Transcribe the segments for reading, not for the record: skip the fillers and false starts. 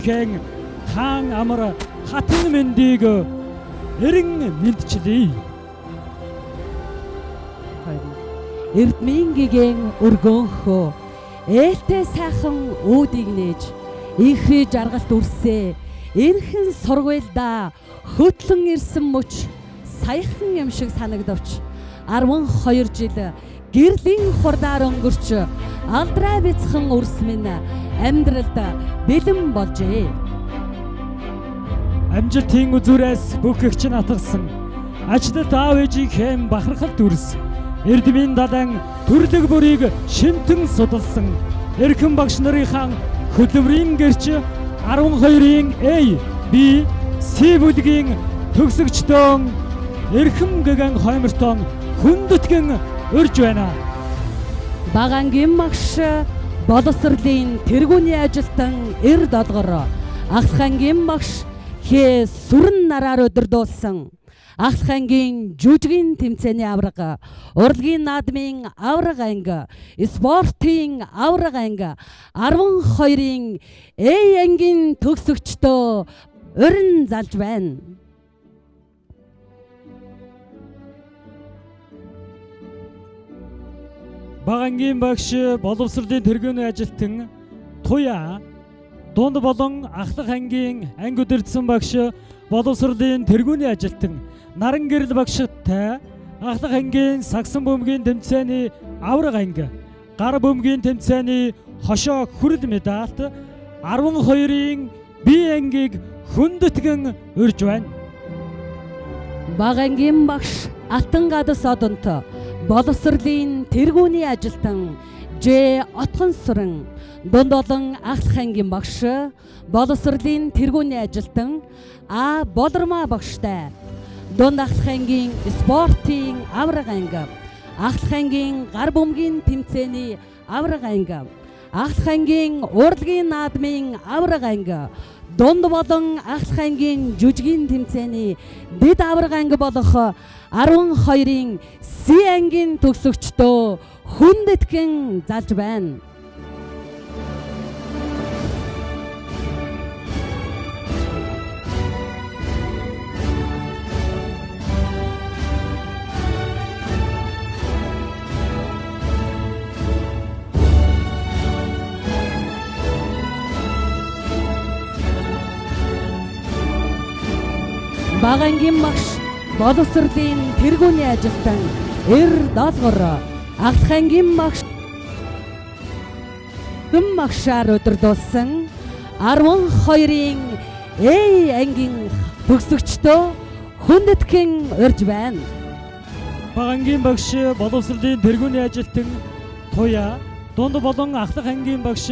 ээжийнхээ хаан амар хатан мэндийг эрен мэдчлээ. Эрдмийн гигэн өргөөнхөө ээлтэй сайхан үүдийг нээж инхри жаргалт үрсээ энхэн сургуйлда хөтлөн ирсэн мөч саяхан юм шиг санагдавч 12 жил гэрлийн хурдаар өнгөрч алдраа бяцхан үрс минь амьдралд бэлэн болжээ. Амжилтын үзүүрээс бүх эгч нь атгсан ажилд аав ээжийнхээ бахархал дүрс Эрдмийн далайн төрлөг бүрийг шимтэн судалсан эрхэм багш нарынхаа хөдөлмөрийн гэрч 12-ийн A, B, C бүлгийн төгсөгчдөн эрхэм гэгэн хоймортон хүндэтгэн урьж байна. Багангийн багш боловсролын тэргүүний ажилтан эр долгор Ахлах ангийн багш хээ сүрэн нараар өдөрдүүлсэн Ахлах ангийн жүжигийн тэмцээний аварга, урлагийн наадмын аварга анги, спортын аварга анги 12-ийн A ангийн төгсөгчдөө урин залж байна. Багангийн багш боловсролын тэргүүний ажилтан Туяа дунд болон ахлах ангийн анги удирдсан багш боловсролын тэргүүний ажилтан Наран гэрэл багштай ахлах ангийн сагсан бөмбөгийн тэмцээний аварга анги, гар бөмбөгийн тэмцээний хошоо хүрэл медальт 12-ийн B ангийг хүндэтгэн урьж байна. Багангийн багш Алтан гадас одонт боловсролын тэргүүний ажилтан Ж Отгон сүрэн дунд болон ахлах ангийн багш боловсролын тэргүүний ажилтан А Болормаа багштай дунд ахлах ангийн спортын аварга анги, ахлах ангийн гар бөмбөгийн тэмцээний аварга анги, ахлах ангийн урлагийн наадмын аварга анги, дунд болон ахлах ангийн жүжигийн тэмцээний дэд аварга анги болох 12-ийн С ангийн төгсөгчдөө хүндэтгэн залж байна. Багангийн багш боловсролын тэргүүний ажилтан эр долгор ахлах ангийн багш гүн багшаар удирдуулсан 12-ийн A ангийн төгсөгчдөө хүндэтгэн урьж байна. Багангийн багш боловсролын тэргүүний ажилтан Туяа дунд болон ахлах ангийн багш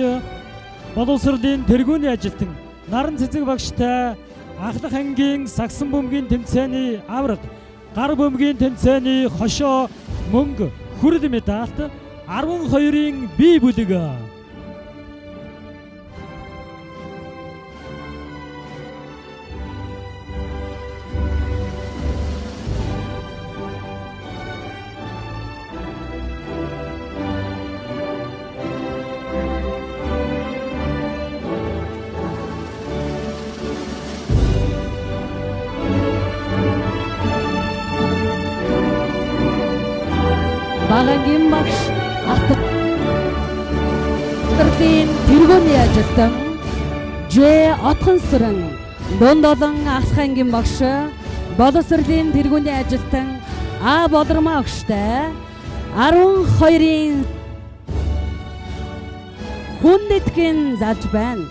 боловсролын тэргүүний ажилтан Наран цэцэг багштай ахлах ангийн сагсан бөмбөгийн тэмцээний аварга, гар бөмбөгийн тэмцээний хошоо мөнгө хүрэл медальт 12-ийн B бүлэг. Багангийн багш Алтан тэргүүний ажилтан Ж Отгон сүрэн дунд олон ахлах ангийн багш боловсролын тэргүүний ажилтан А Болормаа багштай 12-ийн хүндэтгэн залж байна.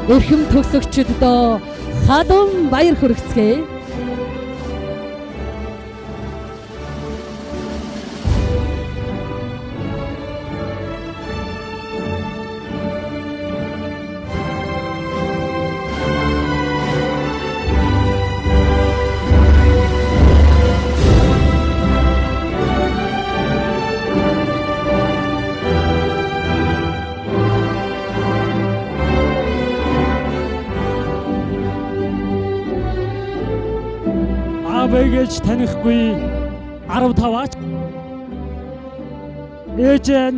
Эрхэм төгсөгчдөд халуун баяр хүргэцгээе. бэгэж танихгүй 15 ач ээжэн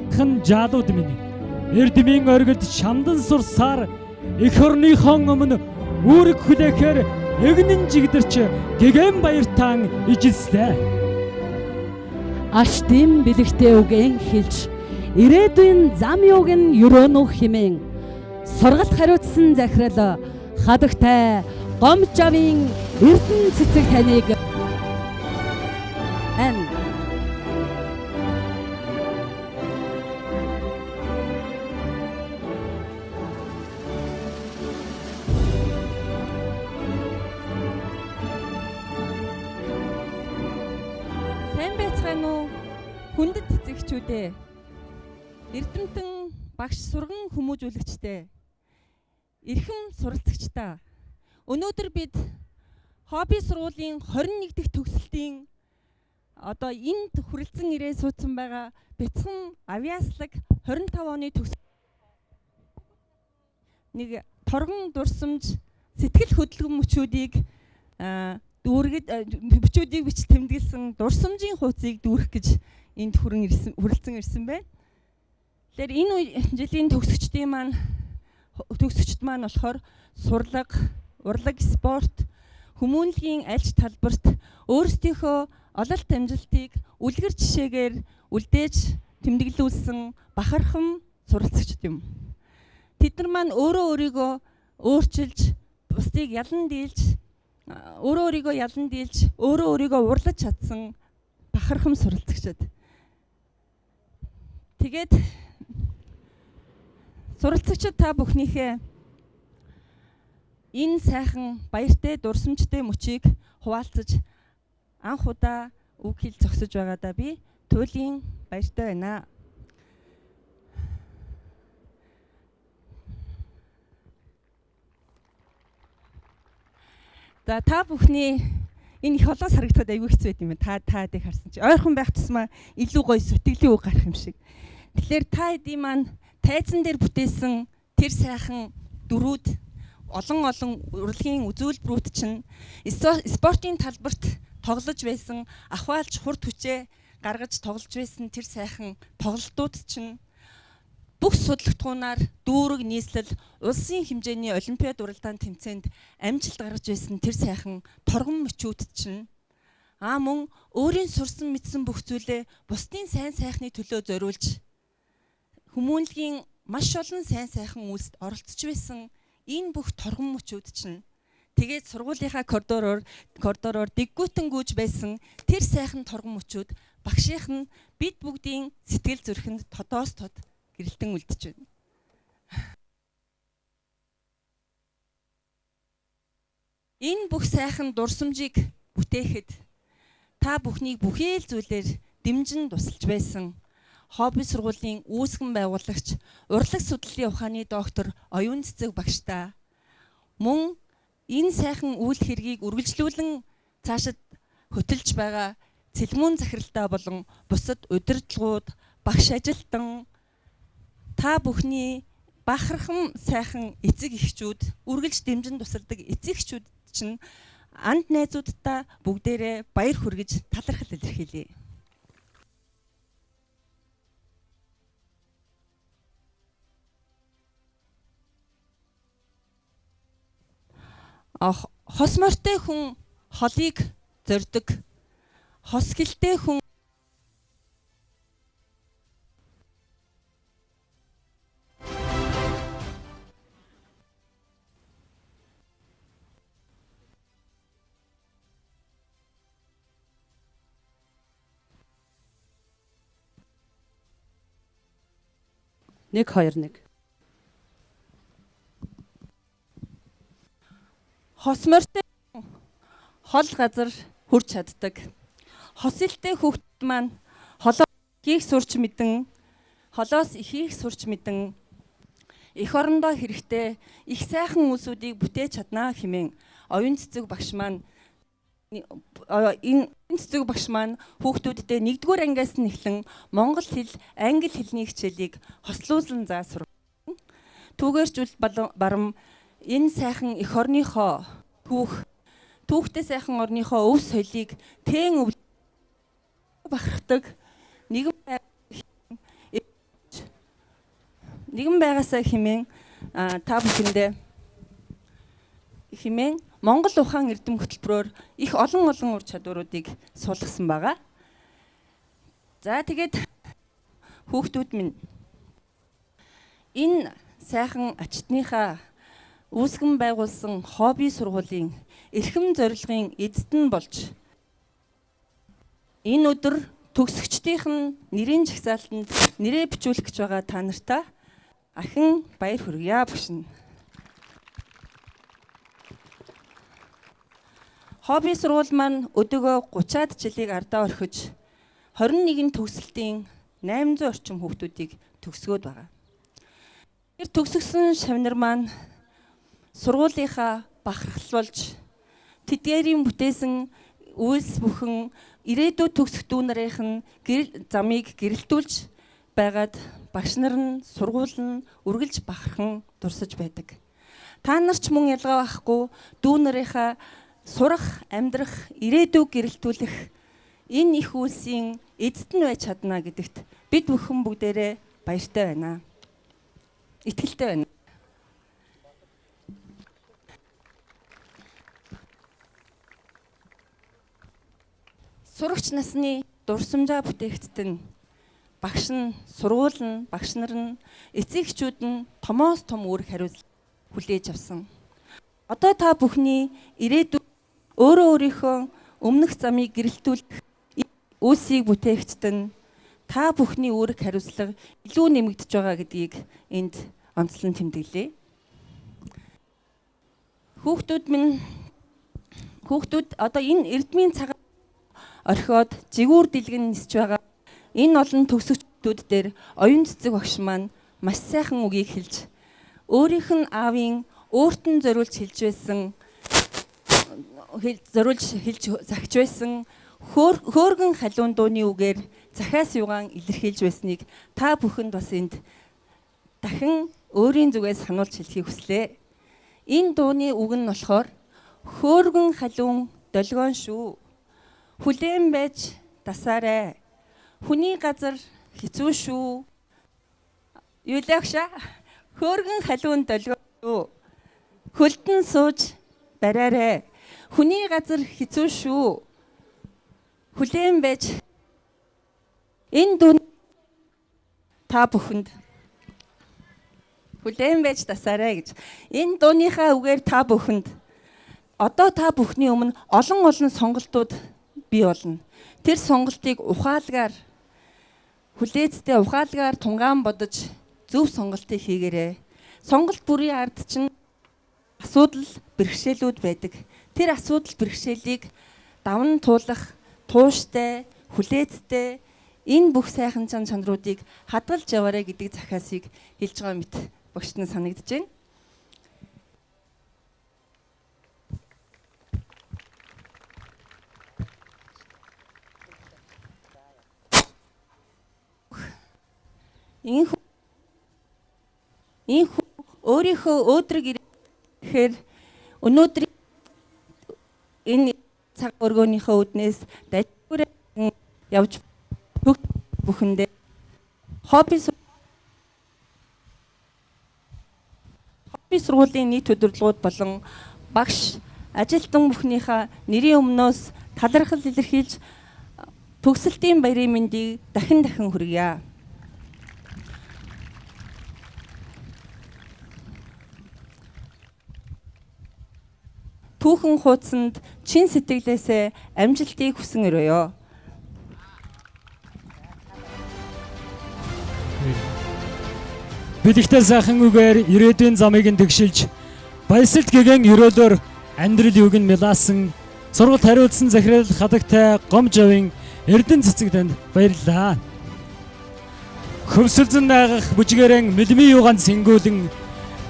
дахын жалууд минь Эрдмийн оргид шамдан сурсаар эх орныхон өмнө үүрэг хүлээхээр эгнэн жигдэрч гэгэн баяртаан ижилслээ. Аштын бэлэгтэй үгэн хэлж ирээдүйн зам юуг нь өрөөнөх хэмээн сургалт хариуцсан захирал хадагтай Гомжавын Эрдэнэ цэцэг таныг ан Сайн байцгаана уу? Хүндэт эцэгчүүдээ. Эрдэмтэн багш сурган хүмүүжүүлэгчдээ. Эрхэм суралцагчдаа. Өнөөдөр бид хобби сургуулийн 21 дахь төгсөлтийн одоо энд хүрэлцэн ирээ суудсан байгаа бяцхан авиаслаг 25 оны төгс нэг торгон дурсамж сэтгэл хөдлөм мөчүүдийг дүүргэд мөчүүдийг бич тэмдэглэсэн дурсамжийн хуудсыг дүүрэх гэж энд хүрэн ирсэн хүрэлцэн ирсэн байна. Тэгэхээр энэ жилийн төгсөгчдийн маань төгсөгчд маань болохоор сурлага, урлаг, спорт, хүмүүнлэгийн альч талбарт өөрсдийнхөө ололт амжилтыг үлгэр жишээгээр үлдээж тэмдэглүүлсэн бахархан суралцагчд юм. Тэд нар маань өөрөө өөрийгөө өөрчилж, бусдыг ялан дийлж, өөрөө өөрийгөө ялан дийлж, өөрөө өөрийгөө урлаж чадсан бахархан суралцагчид. Тэгээд суралцагчид та бүхнийхээ энэ сайхан баяртай дурсамжтай мөчийг хуваалцаж анх удаа үг хэл зогсож байгаадаа би туйлын баяртай байна. За та бүхний энэ их олоос харагдахад айгүй хэцүү байт юм байна. Та дэх харсан чи ойрхон байх тусмаа илүү гоё сэтгэлийн үг гарах юм шиг. Тэгэхээр та хэдийн маань тайзан дээр бүтээсэн тэр сайхан дөрүүд олон олон урлагийн үзүүлбэрүүд чинь спортын талбарт тоглож байсан ахваалж хурд хүчээ гаргаж тоглож байсан тэр сайхан тоглолтууд чинь бүх судалгаанаар дүүрэг нийслэл улсын хэмжээний олимпиад уралдаан тэмцээнд амжилт гаргаж байсан тэр сайхан торгон мөчүүд чинь мөн өөрийн сурсан мэдсэн бүх зүйлээ бусдын сайн сайхны төлөө зориулж хүмүүнлэгийн маш олон сайн сайхан үйлсд оролцож байсан энэ бүх торгон мөчүүд чинь тэгээд сургуулийнхаа коридороор дэггүйтэн гүйж байсан тэр сайхан торгон мөчүүд багшийнх нь бид бүгдийн сэтгэл зүрхэнд тодоос тод гэрэлтэн үлдэж байна. Энэ бүх сайхан дурсамжийг бүтээхэд та бүхнийг бүхий л зүйлээр дэмжин тусалж байсан хобби сургуулийн үүсгэн байгуулагч урлаг судлалын ухааны доктор Оюун Цэцэг багштай мөн энэ сайхан үйл хэргийг үргэлжлүүлэн цаашид хөтөлж байгаа Цэлмүүн захиралтай болон бусад удирдлагууд, багш ажилтан та бүхний бахархан сайхан эцэг эхчүүд, үргэлж дэмжин тусалдаг эцэг эхчүүд чинь анд найзуудтай бүгдээрээ баяр хүргэж талархал илэрхийлье. Хос морьтой хүн холыг зорьдог. Хос хилтэй хүн Нэг хоёр нэг. Хос морьтой хол газар хүрч чаддаг. Хос хилтэй хүүхд маань холоо ихийг сурч мэдэн, холоос ихийг сурч мэдэн эх орондоо хэрэгтэй их сайхан үйлсүүдийг бүтээж чаднаа хэмээн Оюун Цэцэг багш маань энэ цэцэг багш маань хүүхдүүддээ 1-р ангиас нь эхлэн монгол хэл, англи хэлний хичээлийг хослуулан заа сургасан. Түүгээрч үл барам энэ сайхан эх орныхоо түүх Түүхтэй сайхан орныхоо өв соёлыг тэн өв бахархдаг нэгэн байгаасаа хэмээн та бүхэндээ хэмээн Монгол ухаан эрдэм хөтөлбөрөөр их олон олон ур чадваруудыг суулгасан байгаа. За тэгээд хүүхдүүд минь энэ сайхан ачтныхаа үүсгэн байгуулсан хобби сургуулийн эрхэм зорилгын эзэд нь болж энэ өдөр төгсөгчдийнх нь нэрийн жагсаалтанд нэрээ бичүүлэх гэж байгаа та нартаа ахин баяр хүргье багш нь. Хобби сургууль маань өдөөгөө 30-аад жилийг ардаа орхиж 21 төгсөлтийн 800 орчим хүүхдүүдийг төгсгөөд байгаа. Тэр төгсгсөн шавнар маань сургуулийнхаа бахархал болж тэдгээрийн бүтээсэн үйлс бүхэн ирээдүйд төгсөх дүү нарын нь гэрэл замыг гэрэлтүүлж байгаад багш нар нь сургууль нь үргэлж бахархан дурсаж байдаг. Та нар ч мөн ялгаа байхгүй дүү нарынхаа сурах, амьдрах, ирээдүйг гэрэлтүүлэх энэ их үйлсийн эзэд нь байж чадна гэдэгт бид бүхэн бүгдээрээ баяртай байна. Итгэлтэй байна. Сурагч насны дурсамжаа бүтээгчд нь багш нь, сургууль нь, багш нар нь, эцэг эхчүүд нь томоос том үүрэг хариуцлага хүлээж авсан. Одоо та бүхний ирээдүйн өөрөө өөрийнхөө өмнөх замыг гэрэлтүүлэх үйлсийг бүтээгчд нь та бүхний үүрэг хариуцлага илүү нэмэгдэж байгаа гэдгийг энд онцлон тэмдэглэе. Хүүхдүүд минь хүүхдүүд одоо энэ эрдмийн цагаан орхиод жигүүр дэлгэн нисэж байгаа энэ олон төгсөгчдүүд дээр оюун цэцэг багш маань маш сайхан үгийг хэлж өөрийнх нь аавын өөрт нь зориулж хэлж байсан зориулж хэлж захиж байсан хөөргөн халуун дууны үгээр захиас югаан илэрхийлж байсныг та бүхэнд бас энд дахин өөрийн зүгээс сануулж хэлэхийг хүслээ. Энэ дууны үг нь болохоор хөөргөн халуун долгион шүү. Хүлээн байж дасаарай. Хүний газар хэцүү шүү. Юу лээ агшаа? Хөөргөн халуун долгион шүү. Хөлдөн сууж бариарай. Хүний газар хэцүү шүү. Хүлээн байж энэ дүү та бүхэнд хүлээн байж дасаарай гэж. Энэ дууныхаа үгээр та бүхэнд одоо та бүхний өмнө олон олон сонголтууд бий болно. Тэр сонголтыг ухаалгаар хүлээцтэй ухаалгаар тунгаан бодож зөв сонголтыг хийгээрэй. Сонголт бүрийн ард чинь асуудал бэрхшээлүүд байдаг. Тэр асуудал бэрхшээлийг даван туулах тууштай, хүлээцтэй энэ бүх сайхан чан чанаруудыг хадгалж яваарай гэдэг захиасыг хэлж байгаа мэт багшд нь санагдаж байна. Инхүү өөрийнхөө өөдрөг ирэхээр өнөөдрийн энэ цаг өргөөнийхөө үднээс далиураа явж бүхэндээ хобби сургуулийн нийт удирдлагууд болон багш ажилтан бүхнийхээ нэрийн өмнөөс талархал илэрхийлж төгсөлтийн баярын мэндийг дахин дахин хүргье. Түүхэн хуудсанд чин сэтгэлээсээ амжилтыг хүсэн өрөөё. Бэлэгтэй сайхан үгээр ирээдүйн замыг нь тэгшилж баясалт гэгэн ерөөлөөр амьдрал юуг нь мэлаасан сургалт хариуцсан захирал хадагтай гом жавын Эрдэнэ цэцэг танд баярлалаа. Хөвсөлзөн найгах бүжгээрэн мэлмийн югаан сэнгүүлэн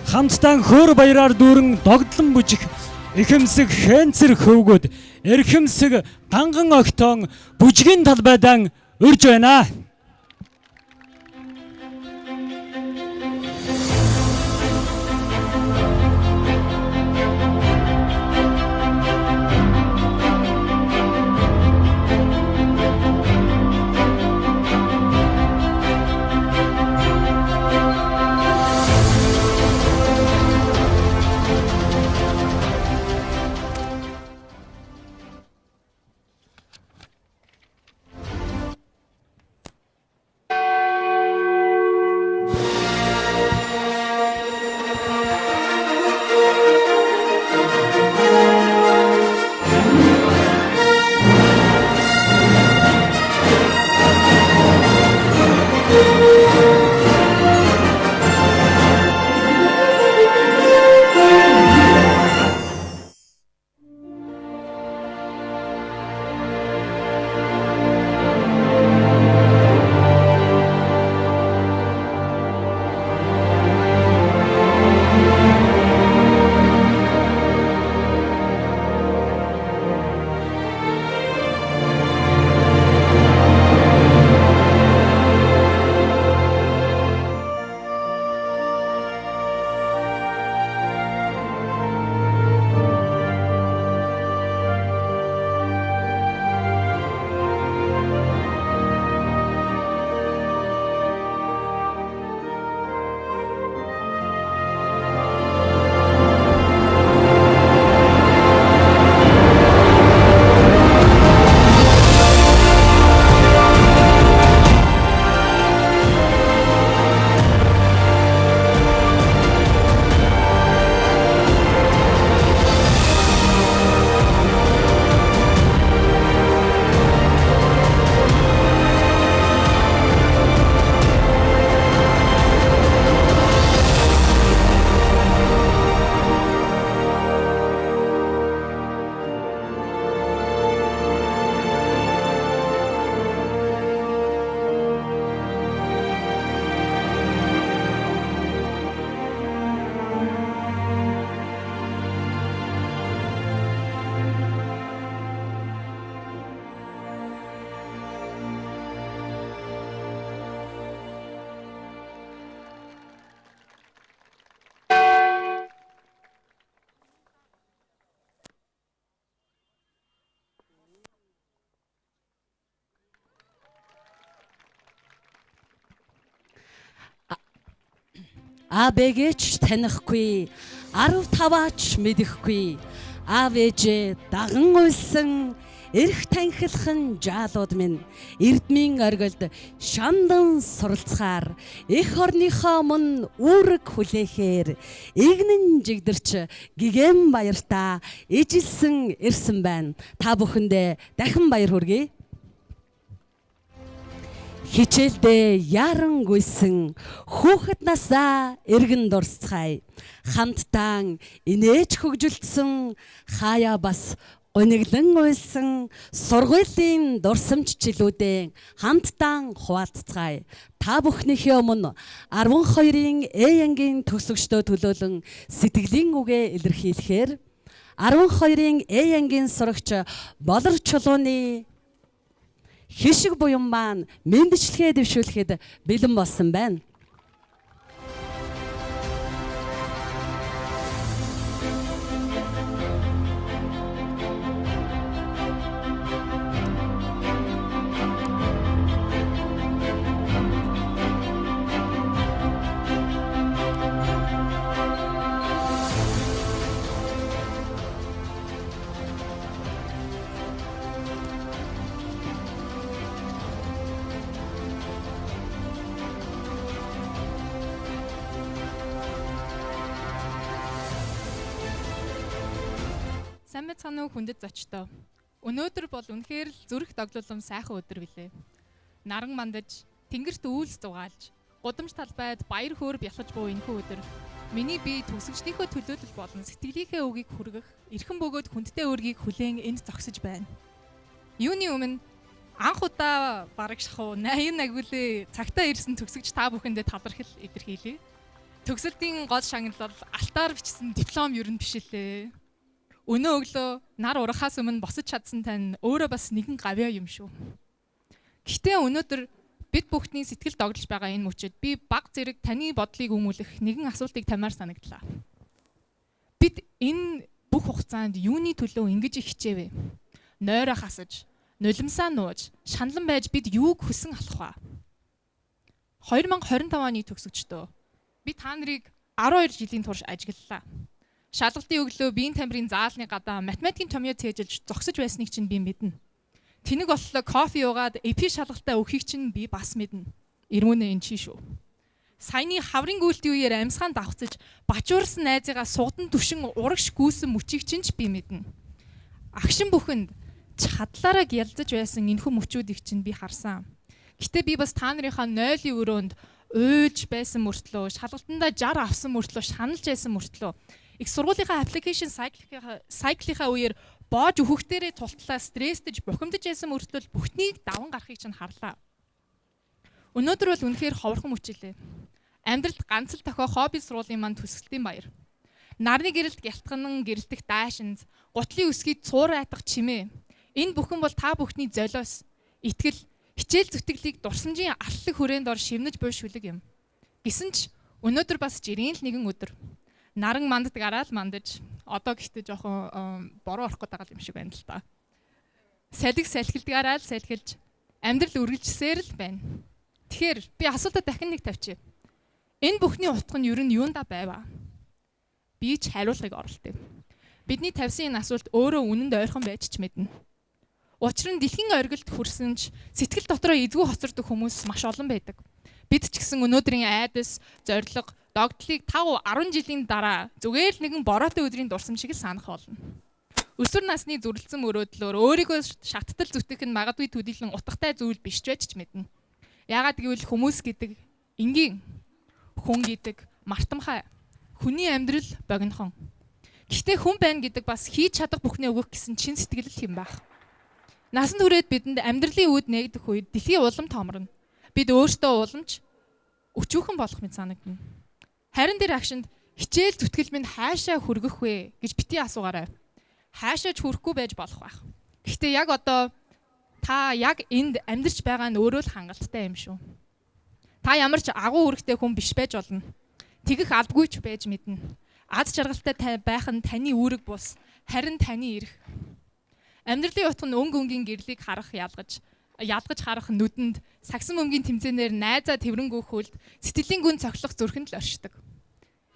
хамтдаа хөөр баяраар дүүрэн догдлон бүжих ихэмсэг хэнцэр хөвгүүд эрхэмсэг ганган огтон бүжгийн талбайдаан урьж байна. А Б-г ч танихгүй, 15-аач мэдэхгүй. Аав ээжээ даган уйлсан эрх танхилхан жаалууд минь эрдмийн оргилд шандан суралцахаар эх орныхоо мөн үүрэг хүлээхээр эгнэн жигдэрч гигэн баяртаа ижилсэн ирсэн байна. Та бүхэндээ дахин баяр хүргэе. Хичээлдээ яран гүйсэн хүүхэд насаа эргэн дурсцгаая. Хамтдаа инээж хөгжилдсөн хаяа бас гуниглан уйлсан сургуулийн дурсамж жилүүдээ хамтдаа хуваалцгаая. Та бүхнийхээ өмнө 12-ын Э ангийн төгсөгчдөө төлөөлөн сэтгэлийн үгээ илэрхийлэхээр 12-ын Э ангийн сурагч Болор чулууны хишиг буян маань мэндчилгээ дэвшүүлэхэд бэлэн болсон байна. Сайн байцгаана уу хүндэт зочдоо. Өнөөдөр бол үнэхээр л зүрх доглуулам сайхан өдөр билээ. Наран мандаж, тэнгэрт үйлс зугаалж, гудамж талбайд баяр хөөр бялхаж буй энэхүү өдөр миний бие төгсөгчдийнхөө төлөөлөл болон сэтгэлийнхээ үгийг хүргэх, эрхэн бөгөөд хүндтэй өөргийг хүлээн энд зогсож байна. Юуны өмнө анх удаа бараг шахуу 80 агуулээ цагтаа ирсэн төгсөгч та бүхэндээ талархал илэрхийлье. Төгсөлтийн гол шагнал бол алтаар бичсэн диплом ер нь биш лээ. Өнөө өглөө нар урахаас өмнө босож чадсан тань өөрөө бас нэгэн гавьяа юм шүү. Гэхдээ өнөөдөр бид бүхний сэтгэл догдолж байгаа энэ мөчид би баг зэрэг таны бодлыг өмүүлэх нэгэн асуултыг тамаар санагдлаа. Бид энэ бүх хугацаанд юуны төлөө ингэж их хичээвэ? Нойроо хасаж, нулимсаа нууж, шаналн байж бид юуг хүсэн алах вэ? 2025 оны төгсөгчдөө би та нарыг 12 жилийн турш ажиглалаа. Шалгалтын өглөө биеийн тамирын заалны гадаа математикийн томьёо цээжилж зогсож байсныг чинь би мэднэ. Тэнэг боллоо кофе уугаад эпи шалгалтаа өгөхийг чинь би бас мэднэ. Ирмүнэ энэ чи шүү. Саяны хаврын гүйлтийн үеэр амьсгаан давхцаж бачуурсан найзыгаа сугдан түшин урагш гүйсэн мөчийг чинь ч би мэднэ. Агшин бүхэнд чадлаараа гялзаж байсан энэхүү мөчүүдийг чинь би харсан. Гэтэ би бас та нарынхаа нойлын өрөөнд уйлж байсан мөртлөө, шалгалтандаа 60 авсан мөртлөө, шаналж байсан мөртлөө их сургуулийнхаа application cycle-ийнхаа үеэр боож өөхтөрээ тултлаа стресстэж бухимдаж байсан мөртлөө бүхнийг даван гарахыг чинь харлаа. Өнөөдөр бол үнэхээр ховорхон мөчилээ. Амьдралд ганц л тохио хобби сургуулийн маань төсөлтийн баяр. Нарны гэрэлт гялтганан гэрэлтэх даашинз, гутлын өсгийг цуур айтах чимээ. Энэ бүхэн бол та бүхний золиос, итгэл, хичээл зүтгэлийг дурсамжийн алтлаг хүрээнд ор шивнэж буй шүлэг юм. Гэсэн ч өнөөдөр бас жирийн л нэгэн өдөр. Наран манддагаараа л мандаж одоо гэхдээ жоохон бороо орох гээд байгаа юм шиг байна л та. Салхи салхилдгаараа л салхилж амьдрал үргэлжсээр л байна. Тэгэхээр би асуултаа дахин нэг тавьчих. Энэ бүхний утга нь ер нь юунда байваа? Би ч хариулахыг оролдъё. Бидний тавьсан энэ асуулт өөрөө үнэнд ойрхон байж ч мэднэ. Учир нь дэлхийн оргилд хүрсэн ч сэтгэл дотроо эзгүй хоцордог хүмүүс маш олон байдаг. Бид ч гэсэн өнөөдрийн айдас, зориг, догтлыг 5 10 жилийн дараа зүгээр л нэгэн бороотой өдрийн дурсамж шиг л санах болно. Өсвөр насны зүрлэлсэн мөрөөдлөөр өөрийгөө шаттал зүтгэх нь магадгүй төдийлөн утгатай зүйл биш ч байж ч мэднэ. Яагаад гэвэл хүмүүс гэдэг энгийн, хүн гэдэг мартамхай, хүний амьдрал богинохон. Гэхдээ хүн байна гэдэг бас хийж чадах бүхнээ өгөх гэсэн чин сэтгэл л юм байх. Насан туршид бидэнд амьдралын үүд нээгдэх үед дэлхий улам томорно. Бид өөртөө уламж өчүүхэн болох мэт санагдана. Харин тэр агшинд хичээл зүтгэл минь хаашаа хүргэх вэ гэж бити асуугаарай. Хаашаа ч хүрэхгүй байж болох байх. Гэхдээ яг одоо та яг энд амьдарч байгаа нь өөрөө л хангалттай юм шүү. Та ямар ч агуу үүрэгтэй хүн биш байж болно. Тэгэх албагүй ч байж мэднэ. Аз жаргалтай байх нь таны үүрэг бус, харин таны эрх. Амьдралын утга нь өнгө өнгийн гэрлийг харах ялгаж харах нүдэнд сагсан бөмбөгийн тэмцээнээр найзаа тэрвэнгүү хөлд сэтгэлийн гүн цохилох зүрхэнд л оршдог.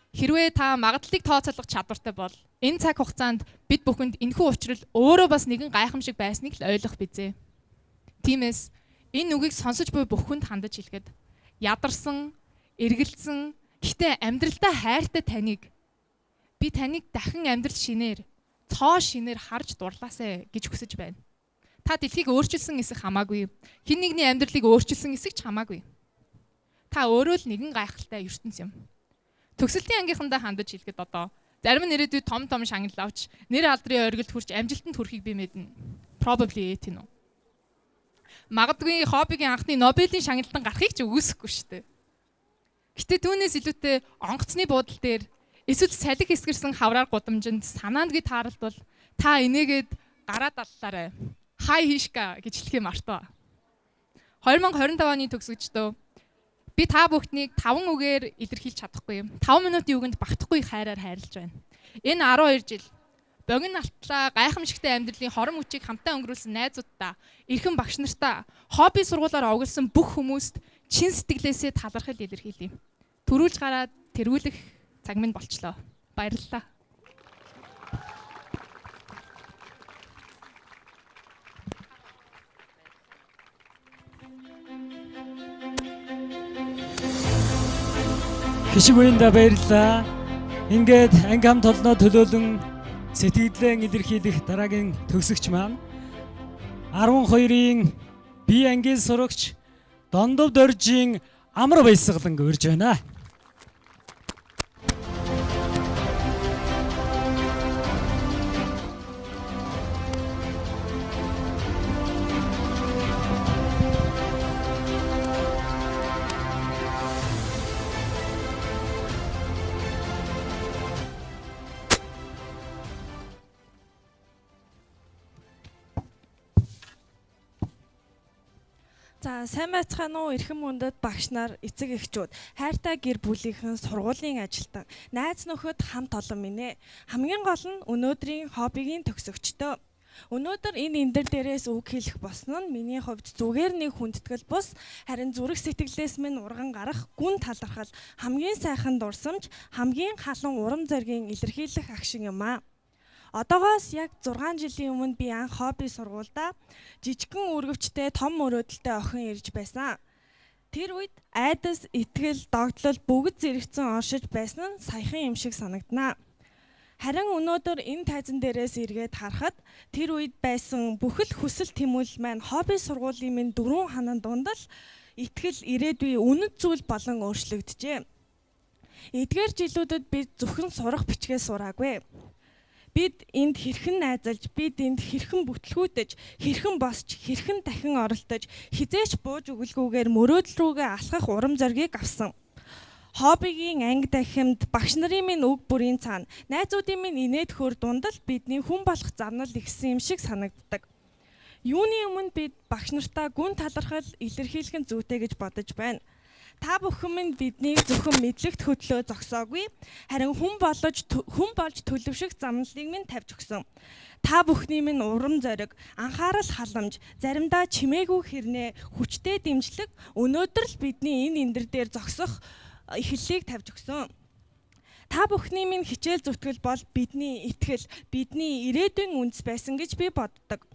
Хэрвээ та магадлалыг тооцоолох чадвартай бол энэ цаг хугацаанд бид бүхэнд энэхүү учрал өөрөө бас нэгэн гайхамшиг байсныг л ойлгох бизээ. Тиймээс энэ үгийг сонсож буй бүхэнд хандаж хэлэхэд ядарсан, эргэлзсэн, гэхдээ амьдралдаа хайртай таныг би таныг дахин амьдрал шинээр, цоо шинээр харж дурлаасай гэж хүсэж байна. Та дэлхийг өөрчилсөн эсэх хамаагүй. Хэн нэгний амьдралыг өөрчилсөн эсэх ч хамаагүй. Та өөрөө л нэгэн гайхалтай ертөнц юм. Төгсөлтийн ангийнхандаа хандаж хэлэхэд одоо зарим нь ирээдүйд том том шагнал авч нэр алдрын оргилд хүрч амжилтанд хүрэхийг би мэднэ. Probably тийм үү. Магадгүй хоббигийн анхны Нобелийн шагналтан гарахыг ч үгүйсэхгүй шүү дээ. Гэтэ түүнээс илүүтэй онгоцны буудал дээр эсвэл салхи эсгэрсэн хавраар гудамжинд санаандгүй тааралдвал та инээгээд гараа даллаарай. Хай хийшка гэж хэлхээ мартаа. 2025 оны төгсөгчдөө би та бүхнийг 5 үгээр илэрхийлж чадахгүй. 5 минутын үгэнд багтахгүй хайраар хайрлаж байна. Энэ 12 жил богино алтлаа гайхамшигтай амьдралын хорон мөчийг хамтаа өнгөрүүлсэн найзууддаа, эрхэм багш нартаа, хобби сургуулаар овоглосон бүх хүмүүст чин сэтгэлээсээ талархал илэрхийлье. Төрүүлж гараад тэргүүлэх цаг минь болчлоо. Баярлалаа. Хишиг үеиндээ баярлалаа. Ингээд анги хамт олноо төлөөлөн сэтгэлдээ илэрхийлэх дараагийн төгсөгч маань 12-ийн бие ангийн сурагч Дондов Доржийн Амар Баясгалан урьж байна. За, сайн байцгаана уу, эрхэм хүндэт багш нар, эцэг эхчүүд, хайртай гэр бүлийнхэн, сургуулийн ажилтан, найз нөхөд хамт олон минь ээ. Хамгийн гол нь өнөөдрийн хоббигийн төгсөгчдөө. Өнөөдөр энэ эндэр дээрээс үг хэлэх болсон нь миний хувьд зүгээр нэг хүндэтгэл бус, харин зүрх сэтгэлээс минь урган гарах гүн талархал, хамгийн сайхан дурсамж, хамгийн халуун урам зоригийн илэрхийлэх агшин юм аа. Одоогоос яг 6 жилийн өмнө би анх хобби сургуульдаа жижигхэн үүргэвчтэй том мөрөөдөлтэй охин ирж байсан. Тэр үед айдас, итгэл, догдлол бүгд зэрэгцэн оршиж байсан нь саяхан юм шиг санагдана. Харин өнөөдөр энэ тайзан дээрээс эргээд харахад тэр үед байсан бүхэл хүсэл тэмүүлэл маань хобби сургуулийн минь дөрвөн ханан дунд л итгэл, ирээдүй, үнэт зүйл болон өөрчлөгдөжээ. Эдгээр жилүүдэд би зөвхөн сурах бичгээ сураагүй. Бид энд хэрхэн найзалж, бид энд хэрхэн бүтлгүүтэж, хэрхэн босч, хэрхэн дахин оролдож, хэзээ ч бууж өгөлгүйгээр мөрөөдөл рүүгээ алхах урам зоригийг авсан. Хоббигийн анги дахимд багш нарын минь үг бүрийн цаана, найзуудын минь инээд хөөр дунд л бидний хүн болох замнал ихсэн юм шиг санагддаг. Юуны өмнө бид багш нартаа гүн талархал илэрхийлэх нь зүйтэй гэж бодож байна. Та бүхэн минь биднийг зөвхөн мэдлэгт хөдлөө зогсоогүй, харин хүн болж төлөвшөх замналыг минь тавьж өгсөн. Та бүхний минь урам зориг, анхаарал халамж, заримдаа чимээгүй хэрнээ хүчтэй дэмжлэг өнөөдөр л бидний энэ эндэр дээр зогсох эхлэлийг тавьж өгсөн. Та бүхний минь хичээл зүтгэл бол бидний итгэл, бидний ирээдүйн үндэс байсан гэж би боддог.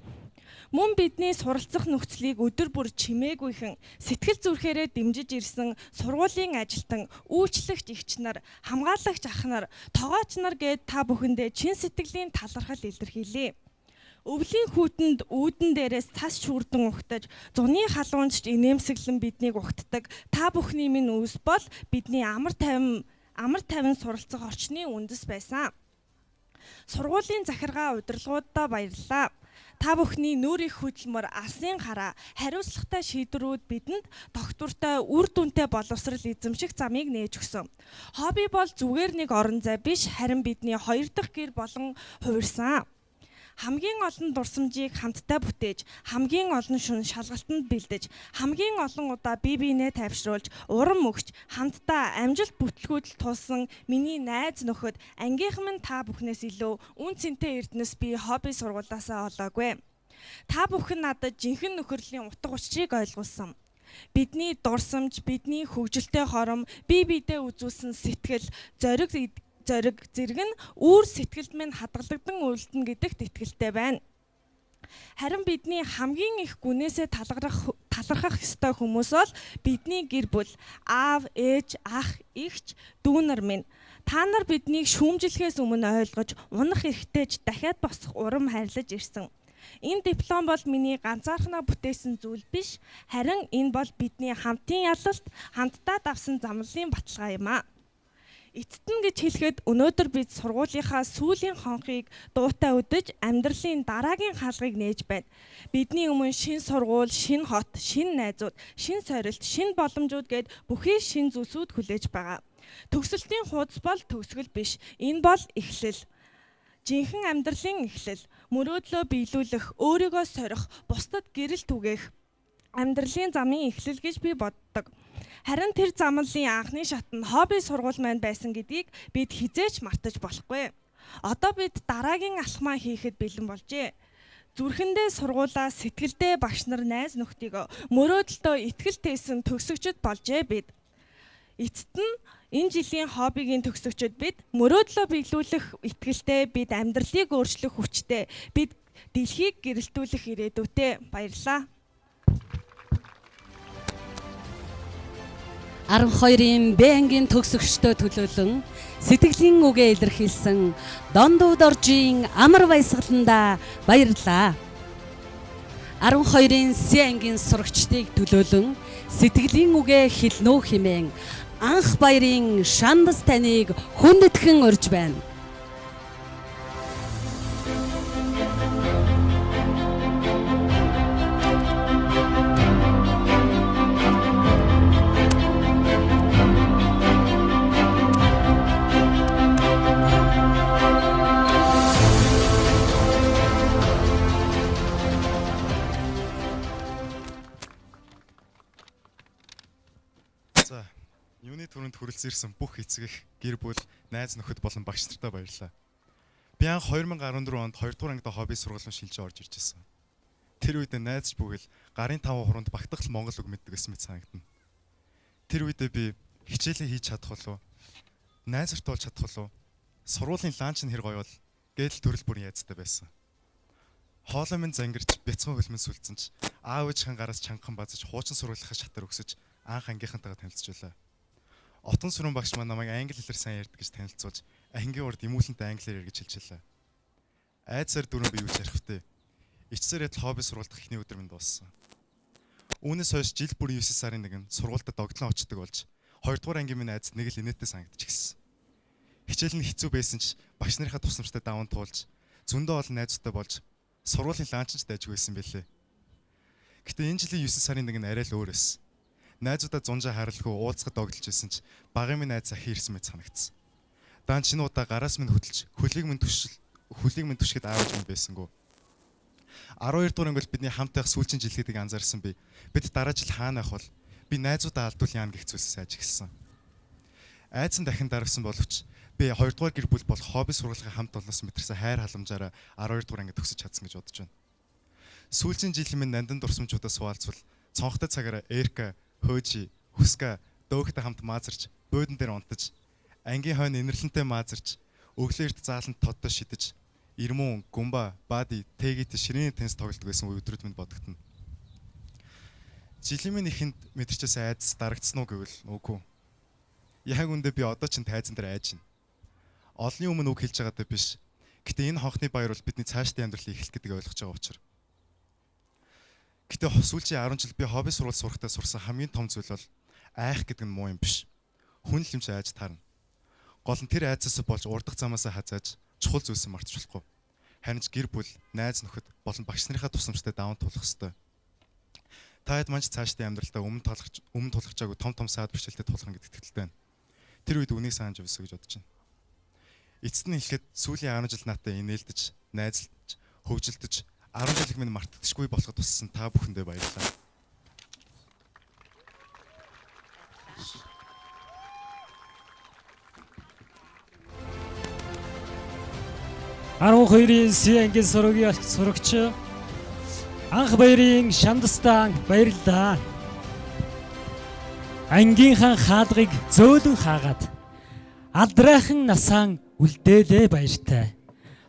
Мөн бидний суралцах нөхцөлийг өдөр бүр чимээгүйхэн сэтгэл зүрхээрээ дэмжиж ирсэн сургуулийн ажилтан, үйлчлэгч эгч нар, хамгаалагч ах нар, тогооч нар гээд та бүхэндээ чин сэтгэлийн талархал илэрхийлье. Өвлийн хүүтэнд үүдэн дээрээс цас шүүрдэн угтаж, зуны халуунч инээмсэглэн биднийг угтдаг та бүхний минь үүс бол бидний амар тайван суралцах орчны үндэс байсан. Сургуулийн захиргаа удирдлагууддаа баярлалаа. Та бүхний нүүр их хөдөлмөр, алсын хараа, хариуцлагатай шийдвэрүүд бидэнд тогтвортой үр дүнтэй боловсрал эзэмших замыг нээж өгсөн. Хобби бол зүгээр нэг орон зай биш, харин бидний хоёр дахь гэр болон хувирсан. Хамгийн олон дурсамжийг хамтдаа бүтээж, хамгийн олон шөнө шалгалтанд бэлдэж, хамгийн олон удаа бие биенээ тайвшруулж, урам өгч, хамтдаа амжилт бүтлгүүдэл тулсан миний найз нөхөд, ангийнхан минь, та бүхнээс илүү үнэ цэнтэй эрдэнэс би хобби сургуулиасаа олоогүй. Та бүхэн надад жинхэнэ нөхөрлийн утга учирыг ойлгуулсан. Бидний дурсамж, бидний хөгжилтэй хором, бие биедээ үзүүлсэн сэтгэл, зориг зориг зэрэг нь үүр сэтгэлд минь хадгалагдан үлдэнэ гэдэгт итгэлтэй байна. Харин бидний хамгийн их гүнээсээ талгарах талархах ёстой хүмүүс бол бидний гэр бүл, аав, ээж, ах, эгч, дүү нар минь. Та нар биднийг шүүмжлэхээс өмнө ойлгож, унах эрхтэйж дахиад босох урам хайрлаж ирсэн. Энэ диплом бол миний ганцаархнаа бүтээсэн зүйл биш, харин энэ бол бидний хамтын ялалт, хамтдаа давсан замналын баталгаа юм аа. Эцэст нь гэж хэлэхэд өнөөдөр бид сургуулийнхаа сүүлийн хонхыг дуутай үдэж амьдралын дараагийн хаалгыг нээж байна. Бидний өмнө шинэ сургууль, шинэ хот, шинэ найзууд, шинэ сорилт, шинэ боломжууд гээд бүхий шинэ зүйлсүүд хүлээж байгаа. Төгсөлтийн хуудас бол төгсгөл биш. Энэ бол эхлэл. Жинхэнэ амьдралын эхлэл. Мөрөөдлөө биелүүлэх, өөрийгөө сорих, бусдад гэрэл түгээх амьдралын замын эхлэл гэж би боддог. Харин тэр замналын анхны шат нь хобби сургууль маань байсан гэдгийг бид хэзээ ч мартаж болохгүй. Одоо бид дараагийн алхмаа хийхэд бэлэн болжээ. Зүрхэндээ сургуулаа, сэтгэлдээ багш нар, найз нөхдийг мөрөөдөлтөө итгэл тээсэн төгсөгчд болжээ бид. Эцэст нь энэ жилийн хоббигийн төгсөгчд бид мөрөөдлөө биелүүлэх итгэлтэй, бид амьдралыг өөрчлөх хүчтэй, бид дэлхийг гэрэлтүүлэх ирээдүйтэй. Баярлалаа. 12-ын Б ангийн төгсөгчдөө төлөөлөн сэтгэлийн үгээ илэрхийлсэн Дондов Доржийн амар баясгаландаа баярлалаа. 12-ын С ангийн сурагчдыг төлөөлөн сэтгэлийн үгээ хэлнэ үү хэмээн анх баярын шандас таныг хүндэтгэн урьж байна. За, юуны түрүүнд хүрэлцэн ирсэн бүх эцэг эх, гэр бүл, найз нөхөд болон багш нартаа баярлалаа. Би анх 2014 онд 2 дугаар ангид хобби сургуулийн шилжиж орж ирж байсан. Тэр үед найзч бүхэл гарын 5 хуруунд багтах л монгол үг мэддэг гэсэн мэт санагдана. Тэр үедээ би хичээлээ хийж чадах болов уу? Найз нарт болж чадах болов уу? Сургуулийн ланч нь хэр гоё бол гэдэл төрөл бүрийн яцтай байсан. Хоолой минь зангирч, бяцхан хөлмөн сүлдсэн ч аав ээжийн гараас чангахан базаж хуучин сургуулийнхаа шатар өгсөж анх ангийнхантайгаа танилцж байлаа. Отон сүрэн багш маань намайг англи хэлээр сайн ярьдаг гэж танилцуулж, ангийн урд эмүүлэнтэй англиар ярь гэж хэлж байлаа. Айдсаар дөрөв би юу ч ярих вэ? Ичсээр ядал хобби сургуульд эхний өдөр минь дууссан. Үүнээс хойш жил бүр 9 сарын 1-нд сургуульд догтлон очдог болж, 2 дугаар ангийн минь айдас нэг л инээдтэй санагдчих гисэн. Хичээл нь хэцүү байсан ч багш нарынхаа тусламжтай даван туулж, зөндөө олон найзуудтай болж сургуулийн ланч ч дайжгүй байсан бэлээ. Гэтэ энэ жилийн 9 сарын 1 нь арай л өөр байсан. Найзуудаа зунжаа харалгүй уулзахад догдолж исэн ч багын минь найз ахин ирсэн мэт санагдсан. Даан чинь удаа гараас минь хөдөлж хөлийг минь түшил хөлийг минь түшгэд аавж минь байсангүй. 12 дугаар анги бол бидний хамт байх сүүлчийн жил гэдгийг анзаарсан би. Бид дараа жил хаана байх бол би найзуудаа алдвал яана гэх зүйлсээс айж эхэлсэн. Айдсан дахин дарвсан боловч би 2 дугаар гэр бүл болох хобби сургуулийн хамт олноос мэдэрсэн хайр халамжаараа 12 дугаар анги төгсөж чадсан гэж бодож байна. Сүүлчийн жилийн минь нандин дурсамжуудаас хуваалцвал цонхтой цагаараа Эрка, Хөөжи, Хүска, Дөөхтэй хамт маазарч, буудан дээр унтаж, ангийн хойно инэрлэнтэй маазарч, өглөө эрт зааланд тодтой шидэж, Ирмүн, Гүмба, Бади, Тэгит ширээний теннис тоглодог байсан үе өдрүүд минь бодогдоно. Жилийн минь ихэнд мэдэрчээс айдас дарагдсан уу гэвэл үгүй. Яг үндэ би одоо ч тайзан дээр айж байна. Олны өмнө үг хэлж байгаатай биш. Гэтэ энэ хонхны баяр бол бидний цаашдын амьдралын эхлэл гэдгийг ойлгож байгаа учраас. Гэтэ сүүлийн 10 жил би хобби сургууль сурахдаа сурсан хамгийн том зүйл бол айх гэдэг нь муу юм биш. Хүн л юм чи айж таарна. Гол нь тэр айцаас болж урдах замаасаа хазааж чухал зүйлсээ мартаж болохгүй. Харин ч гэр бүл, найз нөхөд болон багш нарынхаа тусламжтай даван туулах ёстой. Та хэд манч цаашдын амьдралдаа өмнө тулгарч өмнө тулгарчаагүй том том саад бэрхшээлтэй тулгарна гэдэгт итгэлтэй байна. Тэр үед үнийг санаж явсан гэж бодож байна. Эцэст нь хэлэхэд сүүлийн 10 жил надтай инээлдэж, найзалж, хөгжилдөж 10 жилиг минь мартагдашгүй болоход туссан та бүхэндээ баярлалаа. Арван хоёрын С ангийн сургийн сурагч анх баярын шандастан баярлалаа. Ангийнхаа хаалгыг зөөлөн хаагаад алдрайхан насаан үлдээлээ баяртай.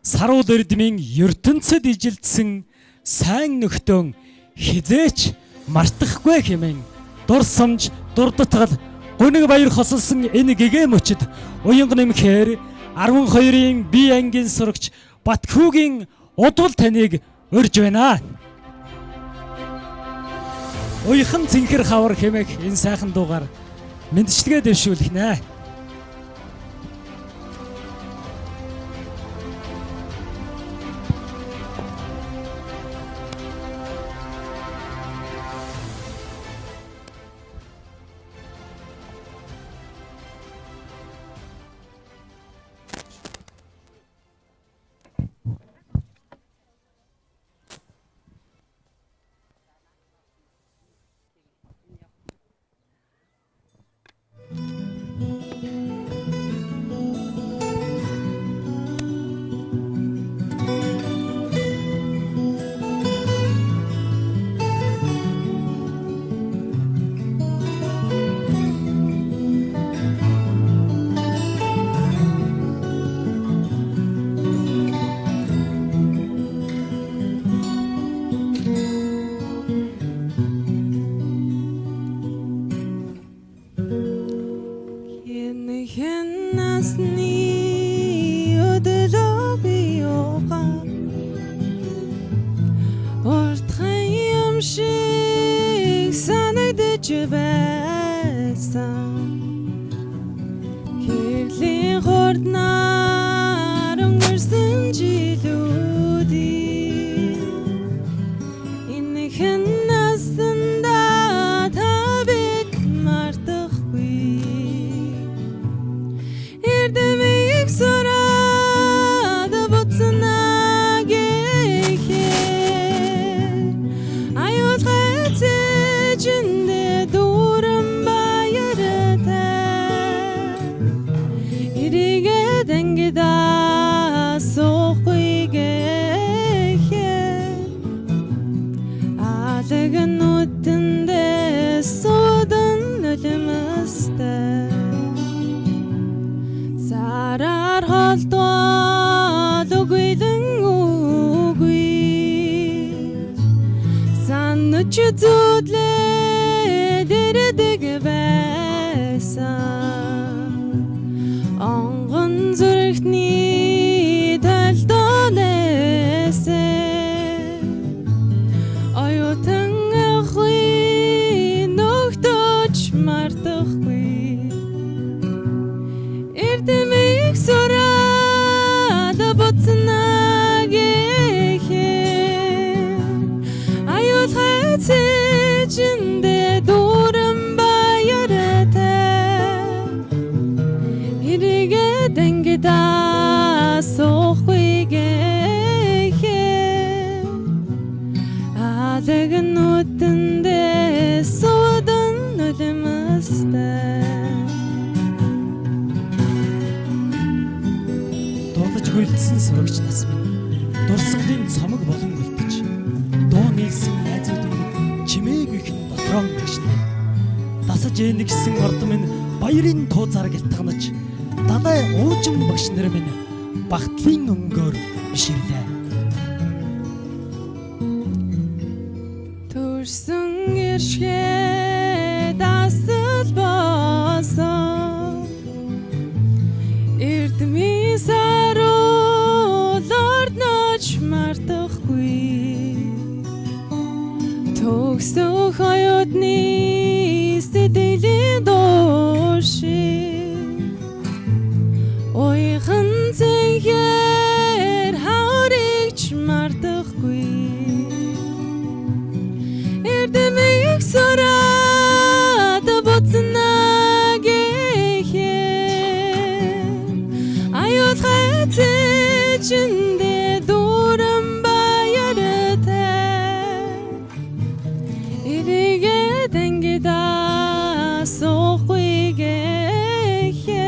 Саруул эрдмийн ертөнцид ижилдсэн сайн нөхдөн хизээч мартахгүй хэмээн дурсамж дурдтгал гуниг баяр хосолсон энэ гэгээ мөчид уянга нэмэхээр 12-ийн бие ангийн сурагч Батхүүгийн удвал таныг урьж байна. Уяхан цэнхэр хавар хэмээх энэ сайхан дуугаар мэндчилгээ дэвшүүлэх нэ. Хэн насны өдлөө би угаан уртхан юм шиг санагдаж байсан. Хэрлийн хурднаар өнгөрсөн жилүүдийг энэ хэн насандаа та бид мартахгүй. Эрдэмийг сураад буцнаа гэхээр аюулгай цэжиндээ дүүрэн баяртай эргээд ангидаа суухгүй гэхээр алаг нүдэндээ суудан нулимстай. Сараар холдвол үгүйлэн үгүй санаж зүудлээд ирдэг байсан. Онгон зүрхний талдонээсээ оюутан охин нөхдөж мартахгүй. Эрдэмийг сураад буцнаа гэхээр аюулгай цэжиндээ дүүрэн баяртай эргээд ангидаа суухгүй гэхээр алаг нүдэндээ суудан нулимстай. Дурлаж хөлдсөн сурагч нас минь дурсгалын цомог болон үлдэж дуу нийлсэн найзууд минь чимээгүйхэн дотроо гიშнэ. Дасаж энэгсэн орд минь баярын туу заргалтганаж далай уужим багш нар минь багтлын өнгөөр биширлээ. Төрсөн эршгээ дасал болсон эрдмийн саруул ордноч мартахгүй. Төгсөх оюутны сэтгэлийн дууш уйхан цэнхэр хаврыг ч мартахгүй. Эрдэмийг сураад буцнаа гэхээр аюулгай цэжиндээ дүүрэн баяртай эргээд ангидаа суухгүй гэхээр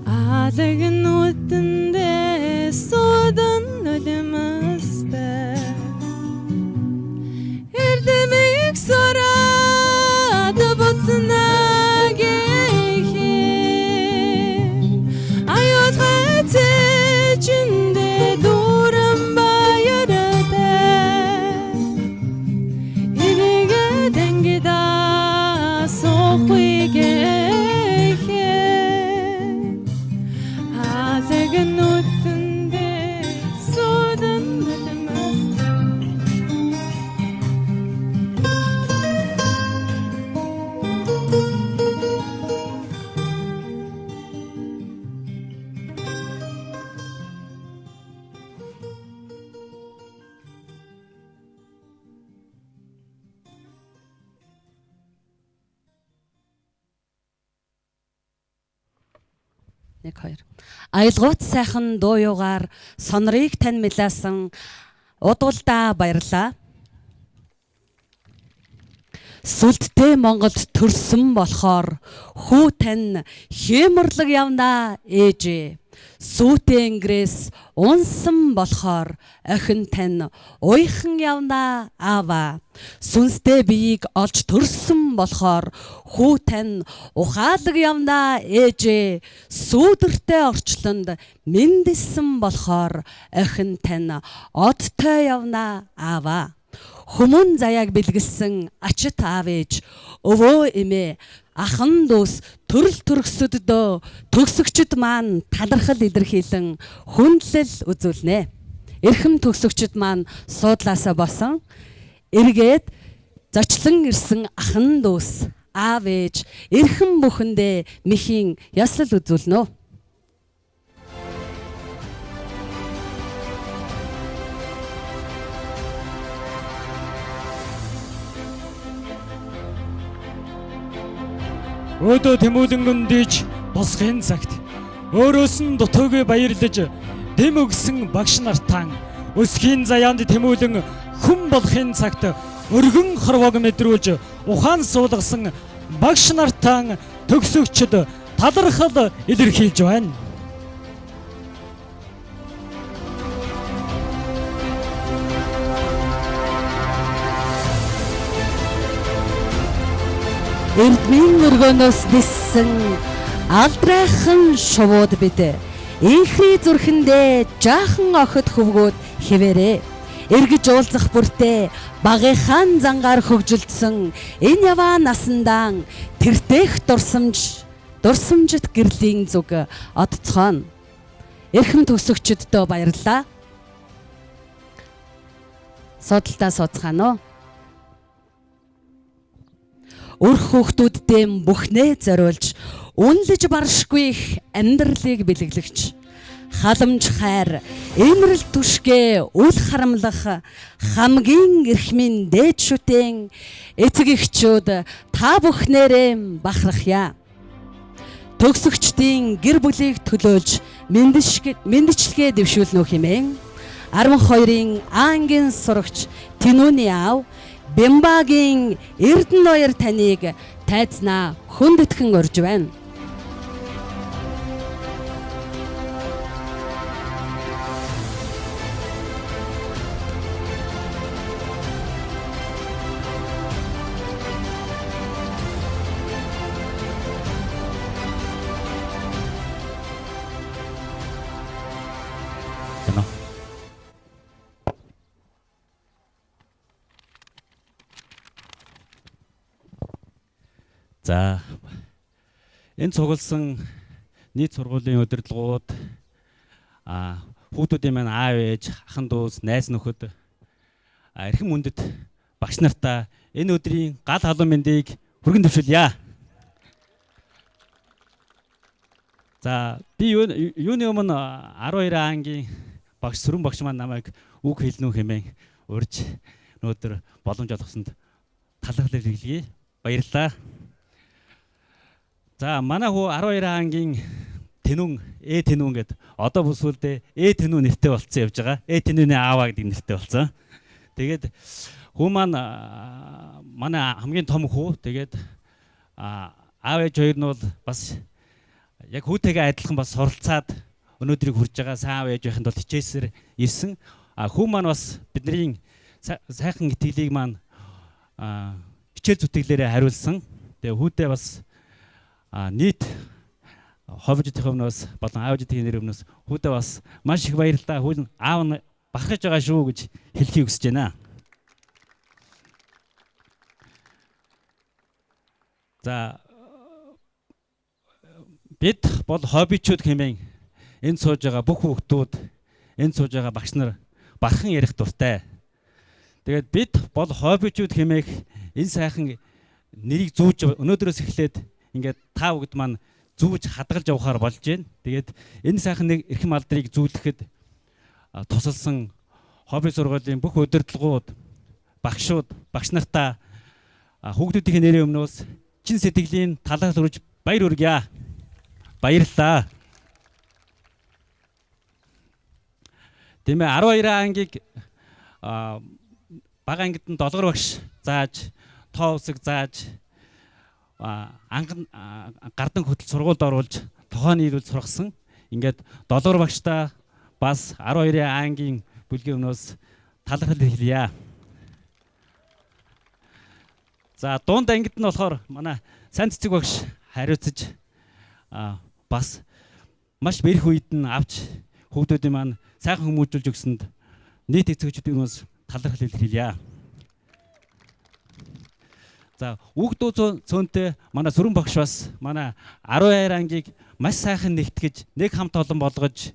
алаг нүдэндээ суудан нулимстай. Эрдэмийг сураад 1 2. Аялгуут сайхан дуу юугаар сонорыг тань мэлээсэн удуулдаа баярлаа. Сүлдтэй Монголд төрсөн болохоор хүү тань хэмэрлэг явнаа ээжээ. Сүүтэй Ингрээс унсан болохоор охин тань уйхан явнаа аава. Сүнстэй биеийг олж төрсөн болохоор хүү тань ухаалаг явнаа ээжээ. Сүүдэртэй орчлонд мэндэлсэн болохоор охин тань одтой явнаа аава. Хүмүүн заяаг бэлгэлсэн ачит аав ээж өвөө эмээ ахан дүүс төрөл төрөксөддөө төгсөгчд маань талархал илэрхийлэн хүндлэл үзүүлнэ. Эрхэм төгсөгчд маань суудлаасаа босон эргээд зочлон ирсэн ахан дүүс аав ээж эрхэм бүхэндээ мэхийн ёслол үзүүлнэ. Өөдөө тэмүүлэнгэн дийж босхын цагт өөрөөс нь дутуугүй баярлаж дэм өгсөн багш нартаа өсгийн заяанд тэмүүлэн хүн болохын цагт өргөн хорвоог мэдрүүлж ухаан суулгасан багш нартаа төгсөгчд талархал илэрхийлж байна. Эрдмийн өргөнөөс ниссэн алдрайхан шувууд бид инхри зүрхэндээ жаахан охид хөвгүүд хэвээрээ эргэж уулзах бүртээ багийнхаа зангаар хөгжилдсөн энэ яваа насандаа тэртех дурсамжит гэрлийн зүг одцгооно. Эрхэм төгсөгчдөдөө баярлалаа. Суудалдаа сууцгаана уу? Өрх хүүхдүүддээ бүхнээ зориулж үнэлж баршгүй их амьдралыг бэлэглэгч халамж хайр эмрэл түшгэ үл харамлах хамгийн эрхмийн дээд шүтэн эцэг эхчүүд та бүхнээрээ бахархъя. Төгсөгчдийн гэр бүлийг төлөөлж мэндчилгээ дэвшүүлнэ хэмээн 12-ын ангийн сурагч Тэнүүний аав Бямбагийн Эрдэнэ хоёр таныг тайзнаа хүндэтгэн урьж байна. За энэ цугласан нийт сургуулийн удирдлагууд хүүхдүүдийн маань аав ээж, ахан дүүс, найз нөхөд, эрхэм хүндэт багш нартаа энэ өдрийн гал халуун мэндийг хүргэн дэвшүүлье. За би юуны өмнө 12 ангийн багш Сүрэн багш маань намайг үг хэлнэ үү хэмээн урьж өнөөдөр боломж олгосонд талархал илэрхийлье. Баярлалаа. За манай хүү 12 ангийн Тэнүүн, Э Тэнүүн гэд одоо бүсүүлдээ Э Тэнүүн нэртэй болцсон явж байгаа. Э Тэнүүний ааваа гэдэг нэртэй болсон. Тэгээд хүү маань манай хамгийн том хүү. Тэгээд аав ээж хоёр нь бол бас яг хүүтэйгээ адилхан бас суралцаад өнөөдрийг хүрж байгаа. Сайн аав ээж байхын тулд хичээсээр ирсэн. Хүү маань бас бидний сайхан итгэлийг маань хичээл зүтгэлээрээ хариулсан. Тэгээ хүүтэй бас нийт ховжидын өмнөөс болон аавжидын нэр өмнөөс хүүдээ бас маш их баярлалаа. Хүү аав нь бахархаж байгаа шүү гэж хэлхийг хүсэж байна. За бид бол хоббичуд хэмээн энд сууж байгаа бүх хүүхдүүд, энд сууж байгаа багш нар бархан ярих дуртай. Тэгээд бид бол хоббичуд хэмээх энэ сайхан нэрийг зүүж өнөөдрөөс эхлээд ингээд та бүгд маань зүүж хадгалж явахаар болж байна. Тэгээд энэ сайхан нэг эрхэм алдрыг зүүлэхэд тусалсан хобби сургуулийн бүх удирдлагууд, багшууд, багш нартаа хүүхдүүдийн нэрийн өмнөөс чин сэтгэлийн талархал хүргэж баяр хүргье. Баярлалаа. Тийм ээ, 12 ангийг бага ангид нь долгор багш зааж, тоо үсэг зааж, анган гардан хөтөл сургуульд оруулж, тохоо нийлүүл сургасан. Ингээд долгор багштай бас 12 ангийн бүлгийн өмнөөс талархал хэлье. За, дунд ангид нь болохоор манай сайн цэцэг багш хариуцаж, бас маш бэрх үед нь авч хүүхдүүдийн маань сайхан хүмүүжүүлж өгсөнд нийт эцэгчүүдийн өмнөөс талархал илэрхийлье. За, үг дуу цөөнтэй манай сүрэн багш бас манай 12 ангийг маш сайхан нэгтгэж, нэг хамт олон болгож,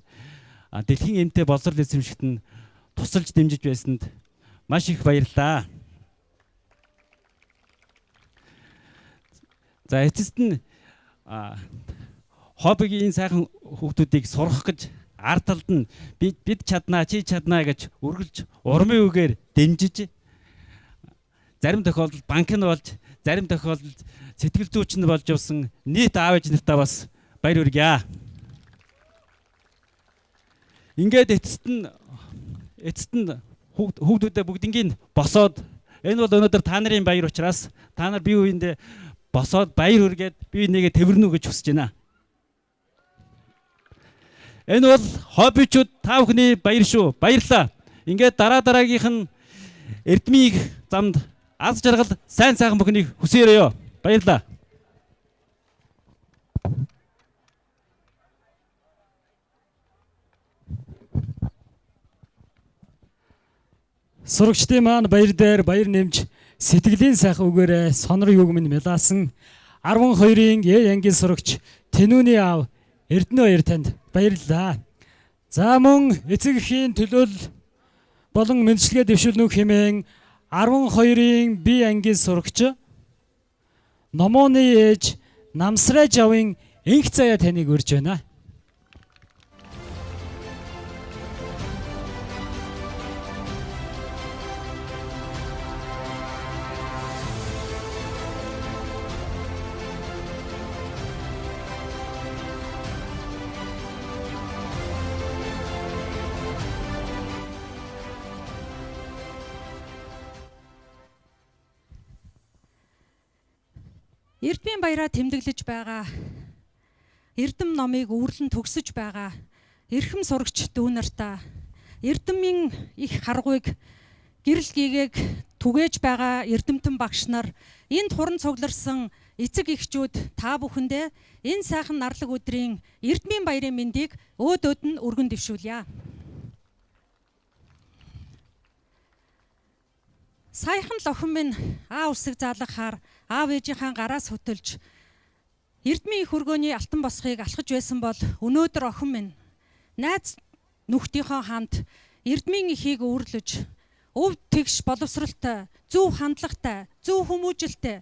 дэлхийн эмтэй боловсрол эзэмшигт нь тусалж дэмжиж байсанд маш их баярлалаа. За, эцэст нь хоббигийн энэ сайхан хүүхдүүдийг сургах гэж ард талд нь бид чаднаа, чи чаднаа гэж үргэлж урмын үгээр дэмжиж, зарим тохиолдолд банк нь болж, зарим тохиолдолд сэтгэл зүйч нь болж явсан нийт аав ээж нартаа бас баяр хүргье. Ингээд эцэст нь хүүхдүүдээ бүгднийг босоод, энэ бол өнөөдөр та нарын баяр учраас та нар бие биендээ босоод баяр хүргээд бие бинийгээ тэвэрнэ үү гэж хүсэж байна. Энэ бол хоббичууд та бүхний баяр шүү. Баярлалаа. Ингээд дараа дараагийнх нь Эрдмийн замд аз жаргал, сайн сайхан бүхнийг хүсээрэй. Баярлалаа. Сурагчдын маань баяр дээр баяр нэмж, сэтгэлийн сайхан үгээрээ сонор юг минь мялаасан 12-ын Э ангийн сурагч Тэнүүний аав Эрдэнэ баяр танд баярлалаа. За, мөн эцэг эхийн төлөөл болон мэндчилгээ дэвшүүлнэ хэмээн 12-ын Б ангийн сурагч Номооны ээж Намсрай Жавын энх заяа таныг урьж байна. Эрдмийн баяраа тэмдэглэж байгаа, Эрдэм номыг үүрлэн төгсөж байгаа эрхэм сурагч дүү нартаа, Эрдэмийн их харгуйг гэрэл гээгээг түгээж байгаа эрдэмтэн багш нар, энд хуран цугларсан эцэг эхчүүд та бүхэндээ энэ сайхан нарлаг өдрийн Эрдмийн баярын мэндийг өөд өөд нь өргөн дэвшүүлье. Саяхан л охин минь аа үсэг заалгахаар аав ээжийнхаа гараас хөтөлж Эрдмийн их өргөөний алтан босхийг алхаж байсан бол өнөөдөр охин минь найз нөхдийнхөө хамт Эрдмийн эхийг үүрлэж, өв тэгш боловсралтай, зөв хандлагатай, зөв хүмүүжилтэй,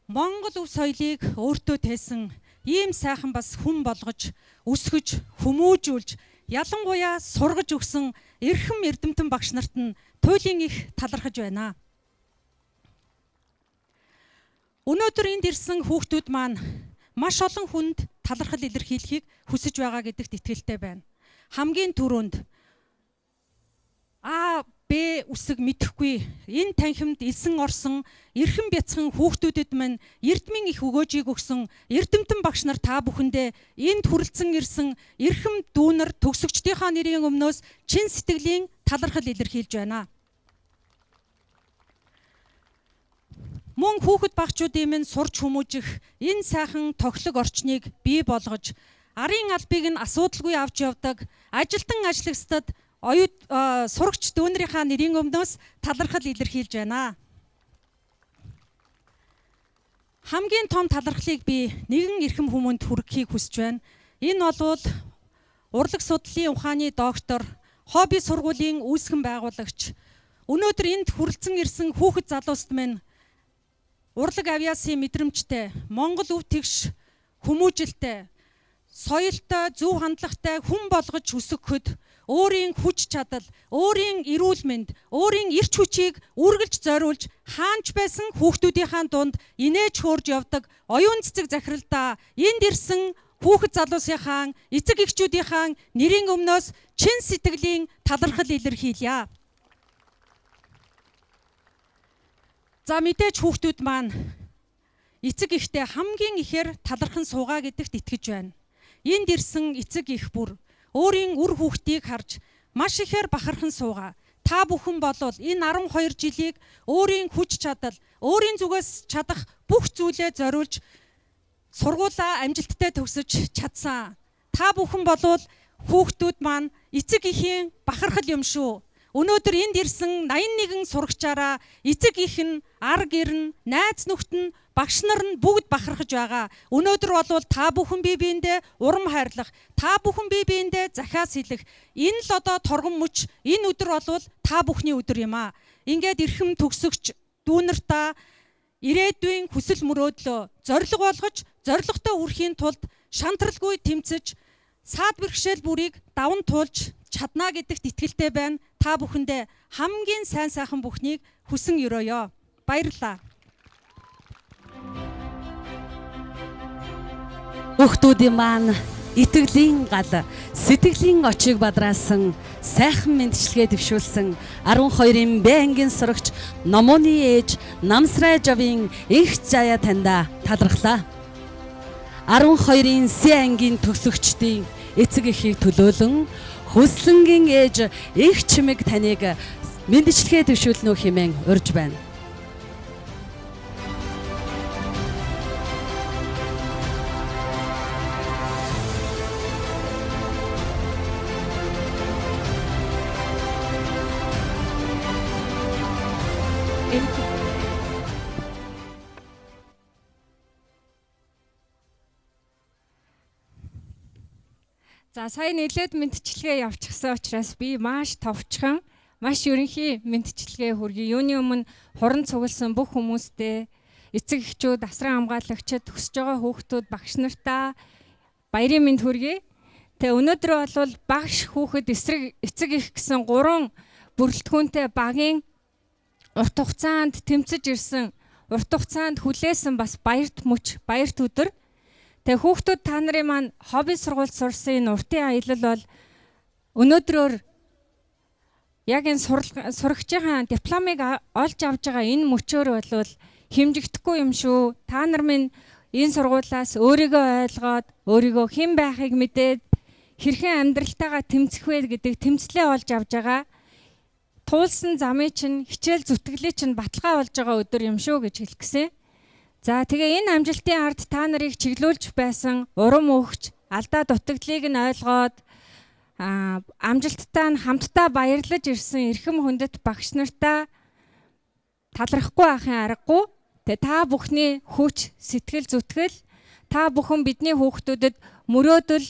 Монгол өв соёлыг өөртөө тээсэн ийм сайхан бас хүн болгож өсгөж, хүмүүжүүлж, ялангуяа сургаж өгсөн эрхэм эрдэмтэн багш нарт нь туйлын их талархаж байна. Өнөөдөр энд ирсэн хүүхдүүд маань маш олон хүнд талархал илэрхийлэхийг хүсэж байгаа гэдэгт итгэлтэй байна. Хамгийн түрүүнд А Б үсэг мэдэхгүй энэ танхимд элсэн орсон эрхэм бяцхан хүүхдүүдэд минь эрдмийн их өгөөжийг өгсөн эрдэмтэн багш нар та бүхэндээ энд хүрэлцэн ирсэн эрхэм дүүнер төгсөгчдийнхаа нэрийн өмнөөс чин сэтгэлийн талархал илэрхийлж байна. Мөн хүүхэд багчуудын минь сурч хүмүүжих энэ сайхан тохилог орчныг бий болгож, арын албыг нь асуудалгүй авч явдаг ажилтан ажлагсдад оюут сурагч дүүнрийнхаа нэрийн өмнөөс талархал илэрхийлж байна. Хамгийн том талархлыг би нэгэн эрхэм хүмүүнд хүргэхийг хүсэж байна. Энэ болвол урлаг судлалын ухааны доктор, хобби сургуулийн үүсгэн байгуулагч, өнөөдөр энд хүрэлцэн ирсэн хүүхэд залууст минь урлаг авиасын мэдрэмжтэй, Монгол өв тэгш хүмүүжилтэй, соёлтой, зөв хандлагатай хүн болгож өсгөхөд өөрийн хүч чадал, өөрийн эрүүл мэнд, өөрийн эрч хүчийг үргэлж зориулж хаанч байсан хүүхдүүдийнхаа дунд инээж хөөрж явдаг оюун цэцэг захиралдаа энд ирсэн Хүүхэд залуусынхаа, эцэг эхчүүдийнхаа нэрийн өмнөөс чин сэтгэлийн талархал илэрхийлье. За, мэдээж хүүхдүүд маань эцэг эхдээ хамгийн ихээр талархан суугаа гэдэгт итгэж байна. Энд ирсэн эцэг эх бүр өөрийн үр хүүхдийг харж маш ихээр бахархан суугаа. Та бүхэн болвол энэ 12 жилийг өөрийн хүч чадал, өөрийн зүгээс чадах бүх зүйлээ зориулж сургуулаа амжилттай төгсөж чадсан. Та бүхэн болвол хүүхдүүд маань эцэг эхийн бахархал юм шүү. Өнөөдөр энд ирсэн 81 сурагчаараа эцэг их нь, ар гэр нь, найз нөхд нь, багш нар нь бүгд бахархаж байгаа. Өнөөдөр болвол та бүхэн бие биендээ урам хайрлах, та бүхэн бие биендээ захиас хэлэх. Энэ л одоо торгон мөч, энэ өдөр болвол та бүхний өдөр юм аа. Ингээд эрхэм төгсөгч дүүнартаа ирээдүйн хүсэл мөрөөдлөө зорилго болгож, зорилготой хүрэхийн тулд шантралгүй тэмцэж, саад бэрхшээл бүрийг даван туулж чадна гэдэгт итгэлтэй байна. Та бүхэндээ хамгийн сайн сайхан бүхнийг хүсэн өрөөё. Баярлалаа. Хүүхдүүдийн маань итгэлийн гал, сэтгэлийн очийг бадраасан, сайхан мэндчилгээ дэвшүүлсэн 12-ын Б ангийн сурагч Номооны ээж Намсрай Жавын энх заяа таньда талархлаа. 12-ын С ангийн төгсөгчдийн эцэг эхийг төлөөлөн Хүслэнгийн ээж энх чимэг таныг мэндчилгээ дэвшүүлнэ үү хэмээн урьж байна. За, сая нэлээд мэндчилгээ явчихсан учраас би маш товчхон, маш ерөнхий мэндчилгээ хүргэе. Юуны өмнө хуран цугласан бүх хүмүүстээ, эцэг эхчүүд, асран хамгаалагчид, төгсөж байгаа хүүхдүүд, багш нартаа баярын мэнд хүргэе. Тэгээ өнөөдөр бол багш, хүүхэд, эсрэг эцэг эх гэсэн гурван бүрэлдэхүүнтэй багийн урт хугацаанд тэмцэж ирсэн, урт хугацаанд хүлээсэн бас баярт мөч, баярт өдөр. Тэгээ хүүхдүүд та нарын маань хобби сургуульд сурсан энэ уртын аялал бол өнөөдрөөр яг энэ сурагчийн дипломыг олж авч байгаа энэ мөчөөр бол хэмжигдэхгүй юм шүү. Та нар минь энэ сургуулиас өөрийгөө ойлгоод, өөрийгөө хэн байхыг мэдээд, хэрхэн амьдралтайгаа тэмцэх вэ гэдэг тэмцлээ олж авч байгаа. Туулсан замыг чинь, хичээл зүтгэлийг чинь баталгаа болж байгаа өдөр юм шүү гэж хэлэх гэсэн. За, тэгээ энэ амжилтын ард та нарыг чиглүүлж байсан, урам өгч, алдаа дутагдлыг нь ойлгоод, амжилттай нь хамтдаа баярлаж ирсэн эрхэм хүндэт багш нартаа талархахгүй байхын аргагүй. Тэгээ та бүхний хүч, сэтгэл зүтгэл, та бүхэн бидний хүүхдүүдэд мөрөөдөл,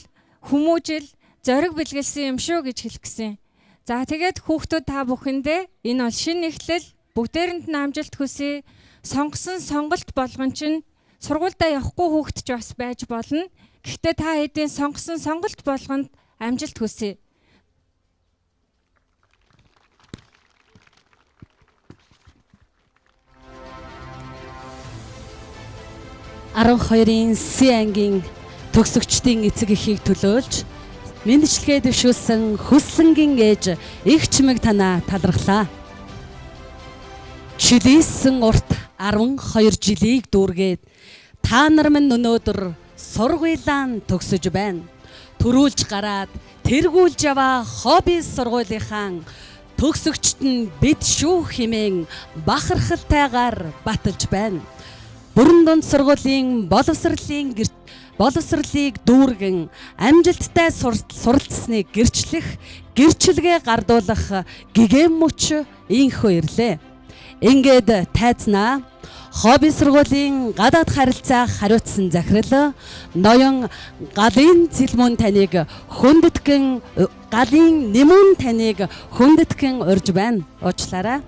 хүмүүжил, зориг бэлгэлсэн юм шүү гэж хэлэх гэсэн. За, тэгээд хүүхдүүд та бүхэндээ энэ бол шинэ эхлэл, бүгдээрэнд нь амжилт хүсье. Сонгосон сонголт болгон чинь сургуульдаа явахгүй хүүхэд ч бас байж болно. Гэхдээ та хэдийн сонгосон сонголт болгонд амжилт хүсье. 12-ын С ангийн төгсөгчдийн эцэг эхийг төлөөлж мэндчилгээ дэвшүүлсэн Хүслэнгийн ээж их чимэг танаа талархлаа. Чилийсэн урт 12 жилийг дүүргээд та нар минь өнөөдөр сургуулаа төгсөж байна. Төрүүлж гараад тэргүүлж яваа хобби сургуулийнхаа төгсөгчд нь бид шүү хэмээн бахархалтайгаар баталж байна. Бүрэн дунд сургуулийн боловсролыг дүүргэн амжилттай суралцсныг гэрчлэх, гэрчилгээ гардуулах гэгээн мөч инхөө ирлээ. Ингээд тайзнаа хобби сургуулийн гадаад харилцаа хариуцсан захирал ноён Галын Цэлмүн таныг хүндэтгэн, Галын Нэмүн таныг хүндэтгэн урьж байна. Уучлаарай.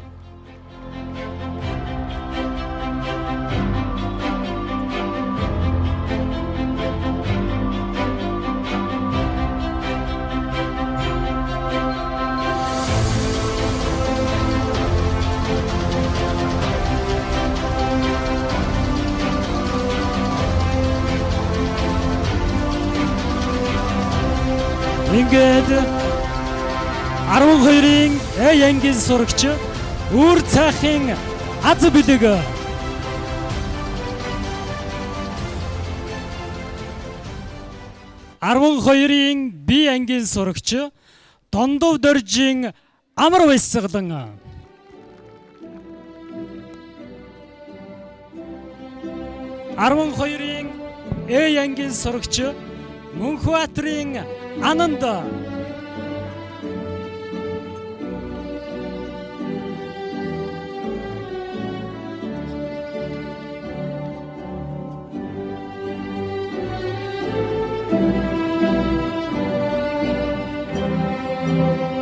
Ингээд 12-ийн А ангийн сурагч Үүр цайхын Аз бэлэг. 12-ийн Б ангийн сурагч Дондов Доржийн Амар Баясгалан. 12-ийн Э ангийн сурагч Мөнхбаатарын Ананд.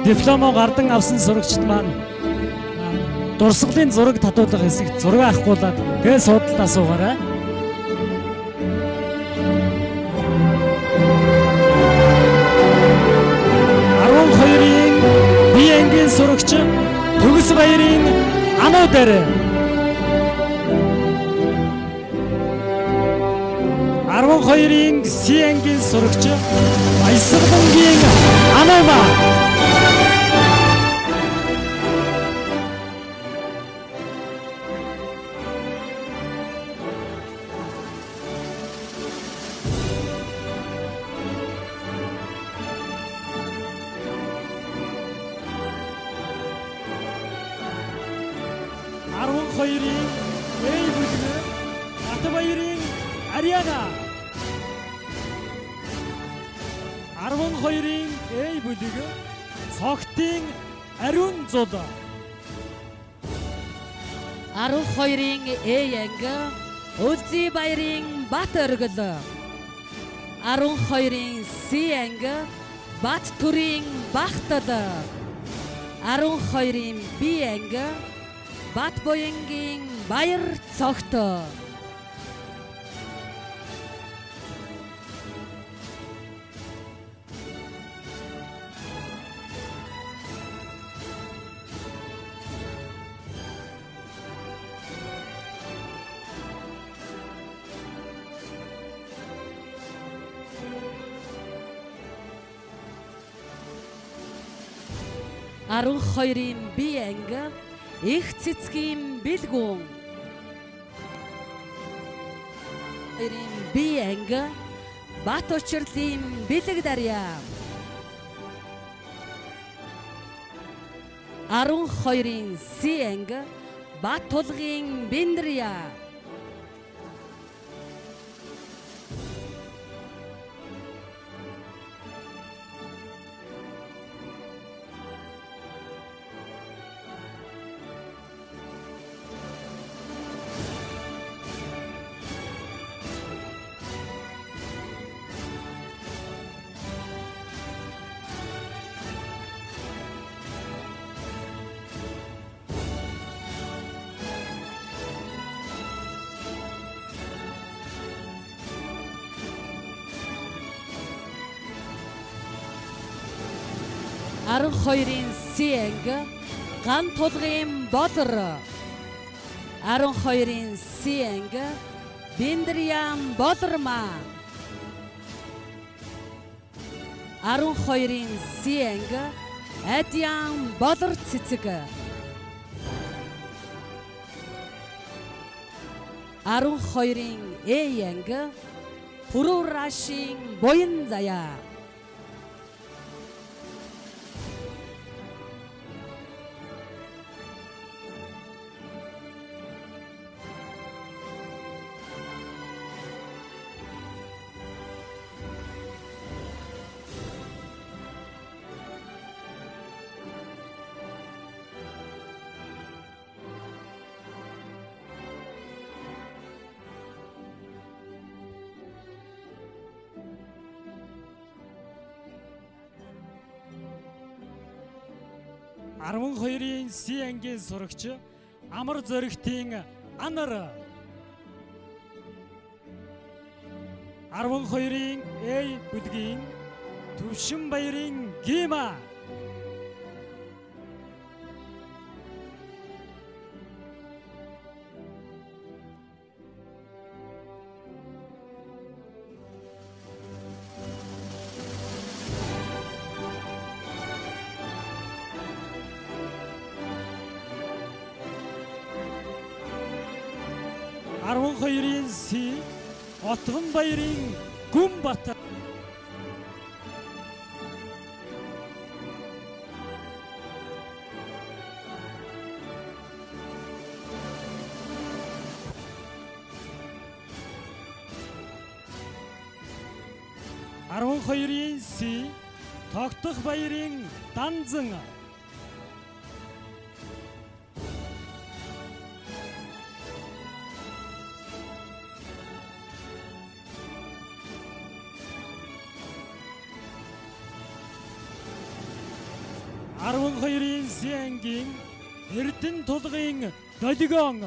Дипломо гардан авсан сурагчид маань дурсгалын зураг татуулах хэсэгт зураг авахгуулаад тэгээ суудалдаа суугаарай. 12-ийн Б ангийн сурагч Төгс баярын Ануу дээр. 12-ийн С ангийн сурагч Баясгалангийн Ануума. 12-ийн А бүлэг Батбаярын Ариана. 12-ийн А бүлэг Согтын Ариун зул. 12-ийн А анги Үлзий баярын Бат оргил. 12-ийн С анги Бат төрийн Бахтал. 12-ийн Б анги Бат буянгийн Баяр цогт. 12-ийн Б анги Их цэцгийн Бэлгүүн. 2-ын Б анги Бат учирлын Бэлэг дарьяа. 12-ын С анги Бат тулгын Бэндрия. 12-ын С анги Ган тулгын Болор. 12-ын С анги Бэндрян Болормаа. 12-ын С анги Адьян Болор цэцэг. 12-ын Э анги Пүрүрашийн Буян заяа. 12-ийн С ангийн сурагч Амар зоригтын Анар. 12-ийн А бүлгийн Төвшин баярын Гима. 12-ын С Отгон баярын Гүнбат. 12-ын С Тогтох баярын Данзан. 12-ын С ангийн Эрдэнэ тулгын Долгион.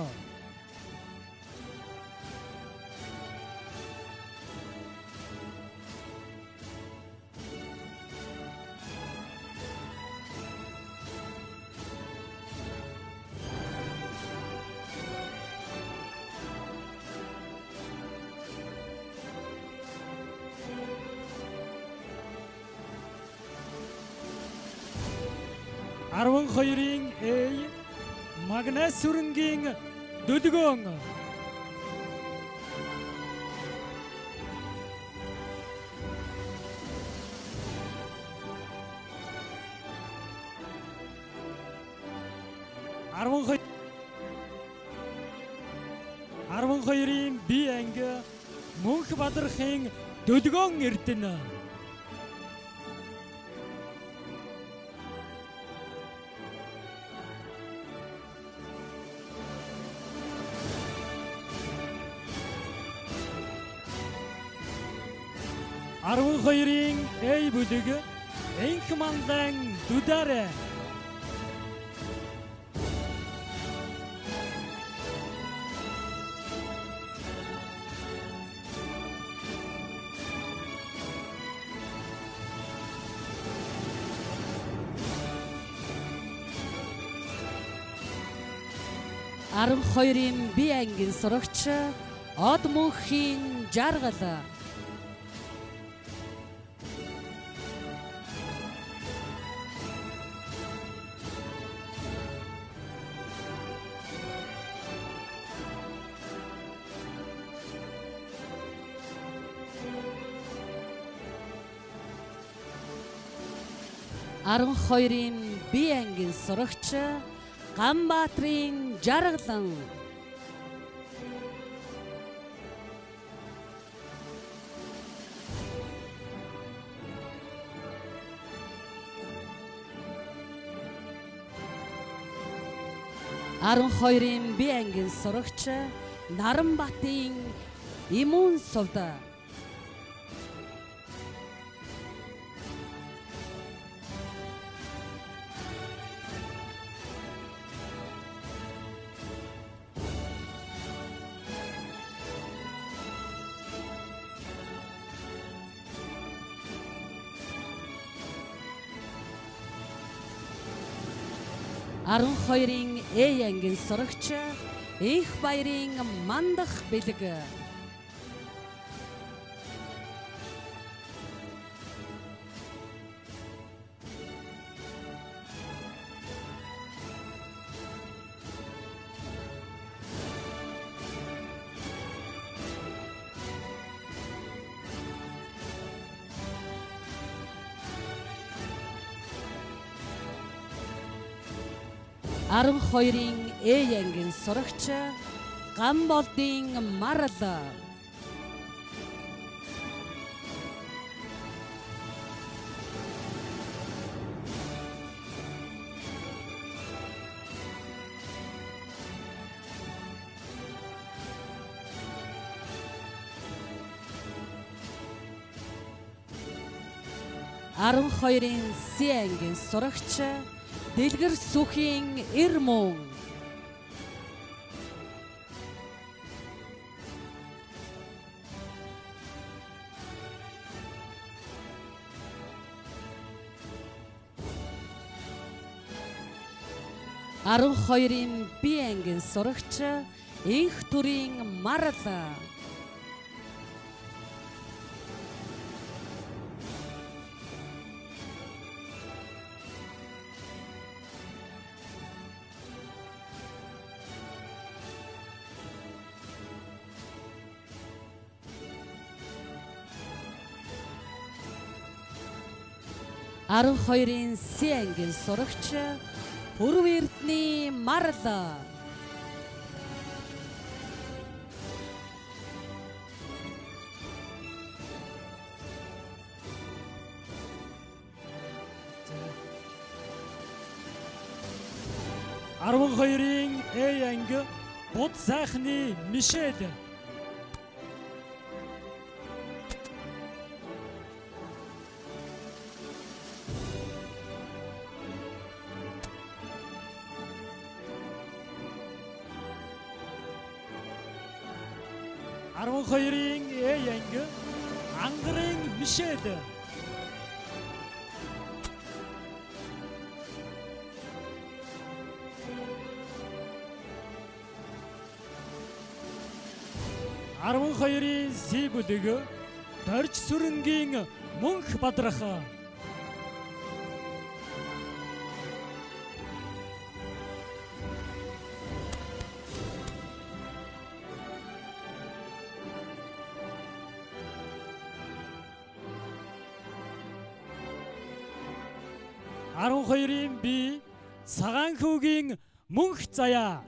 12-ын А Магнас сүрэнгийн Дөлгөөн. 12-ын Б анги Мөнх Бадрахын Дөлгөөн Эрдэнэ. 12-ын А бүлэг Энх манлайн Дүдаарэ. 12-ын Б ангийн сурагч Од мөнхийн Жаргал. 12-ын Б ангийн сурагч Ганбаатрын Жаргалан. 12-ын Б ангийн сурагч Наранбатын Имүн сувда. 12-ын Э ангийн сурагч Энх баярын Мандах бэлэг. 12-ын Э ангийн сурагч Гамболдын Марал. 12-ын С ангийн сурагч Дэлгэр сүхийн Эр мөн. 12-ын Б ангийн сурагч Энх төрийн Марал. 12-ын С ангийн сурагч Пүрэв Эрдэнэ Марал. За. 12-ын А анги Буд сайхны Мишель. 12-ын А анги Ангарын Мишель. 12-ын С бүлэг Дорж сүрэнгийн Мөнх Бадрах. 12-ын Би Цагаан хүүгийн Мөнх Заяа.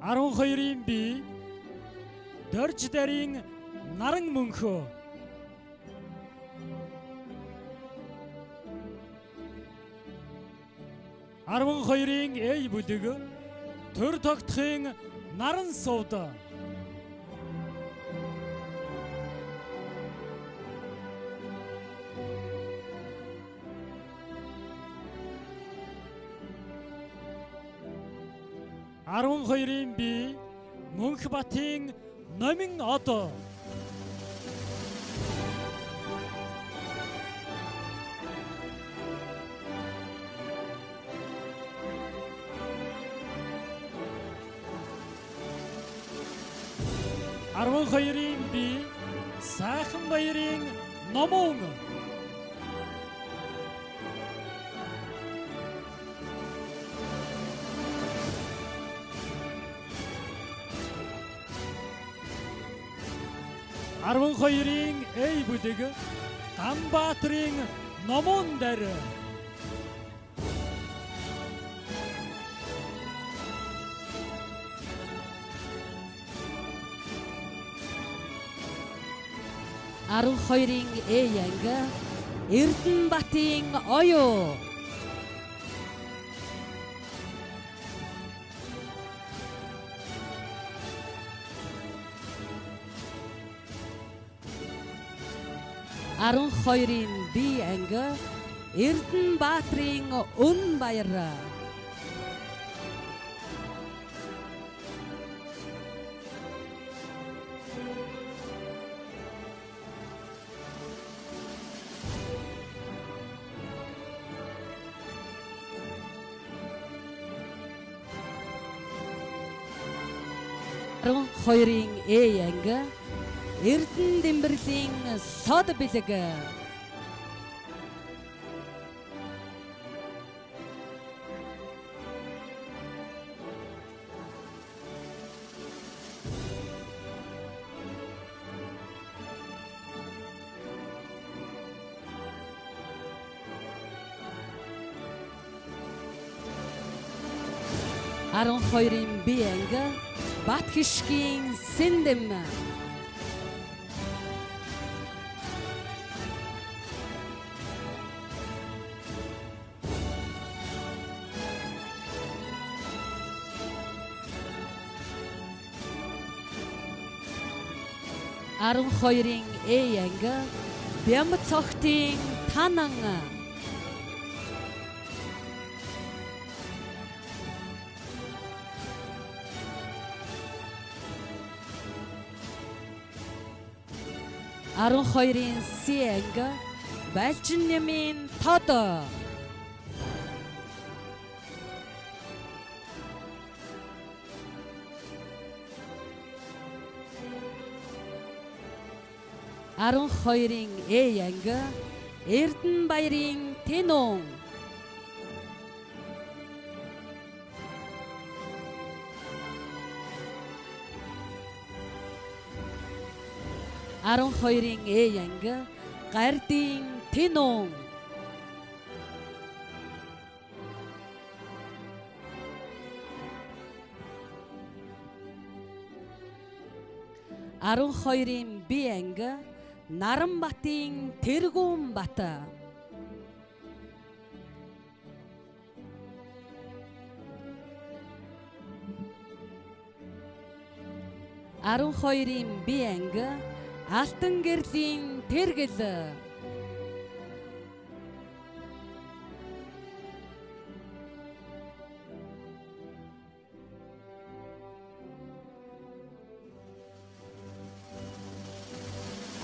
12-ын Би Дорж дарийн Наран Мөнхөө. 12-ын А бүлэг Төр тогтхын Наран сувд. 12-ын Би Мөнхбатын Номин од. 12-ын Би Сайхан баярын Номон. 12-ын А бүлэг Ганбаатарын Номон дээр. 12-ын Э анги Эрдэнэбатын Оюу. 12-ын Би анги Эрдэнэбаатарын Өн баяр. 12-ын Э анги Эрдэнэ Дэмбэрлийн Сод бэлэг. 12-ын Би анги Бат хишгийн Сэндэм. 12-ын Э анги Бям цогтын Танан. 12-ын С анги Балжин нэмийн Тод. 12-ын Э анги Эрдэнэ баярын Тэнүүн. 12-ын Э анги Гардын Тэнүүн. 12-ын Б анги Наранбатын Тэргүүн Бат. 12-ын Б анги Алтан гэрлийн Тэргэл.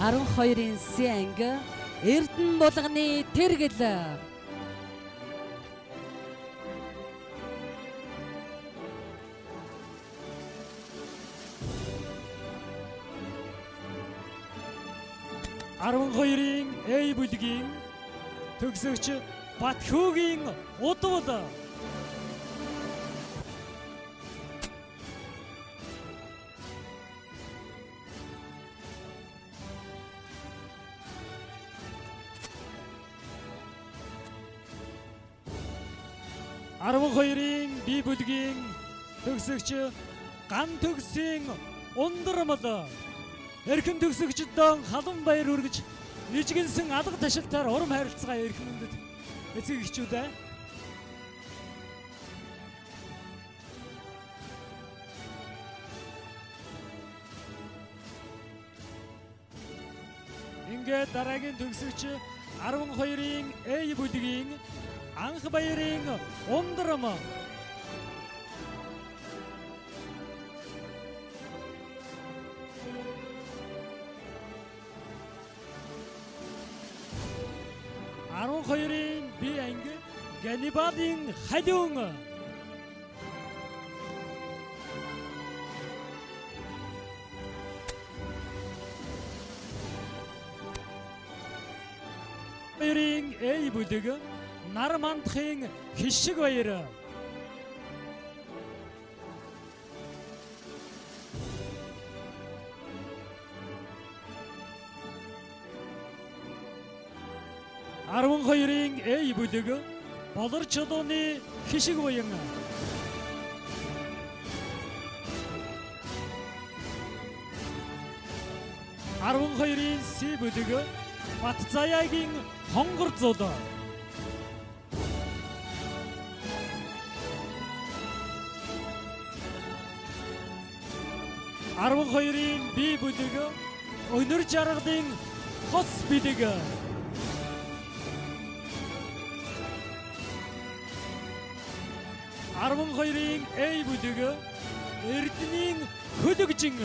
12-ын С анги Эрдэнэ булганы Тэргэл. 12-ын А бүлгийн төгсөгч Батхөөгийн Удвал. 12-ын Б бүлгийн төгсөгч Ган төгсийн Ундрмал. Эрхэм төгсөгчдөө халуун баяр хүргэж нижгэнсэн алга ташилтаар урам хайрлцгаа эрхэм хүндэт эцэг эхчүүдээ. Ингээд дараагийн төгсөгч 12-ын А бүлгийн Анх баярын Ундрам. 12-ын Б анги Ганнибалын Халиун. 2-ын А бүлэг Нар мандахын Хишиг баяр. 12-ын А бүлэг Болор чулууны Хишиг буян. 12-ын С бүлэг Батзаяагийн Хонгор зул. 12-ын Б бүлэг Өнөр жаргалын Хос бэлэг. 12-ын А бүлэг Эрдэнийн Хөлөгжин.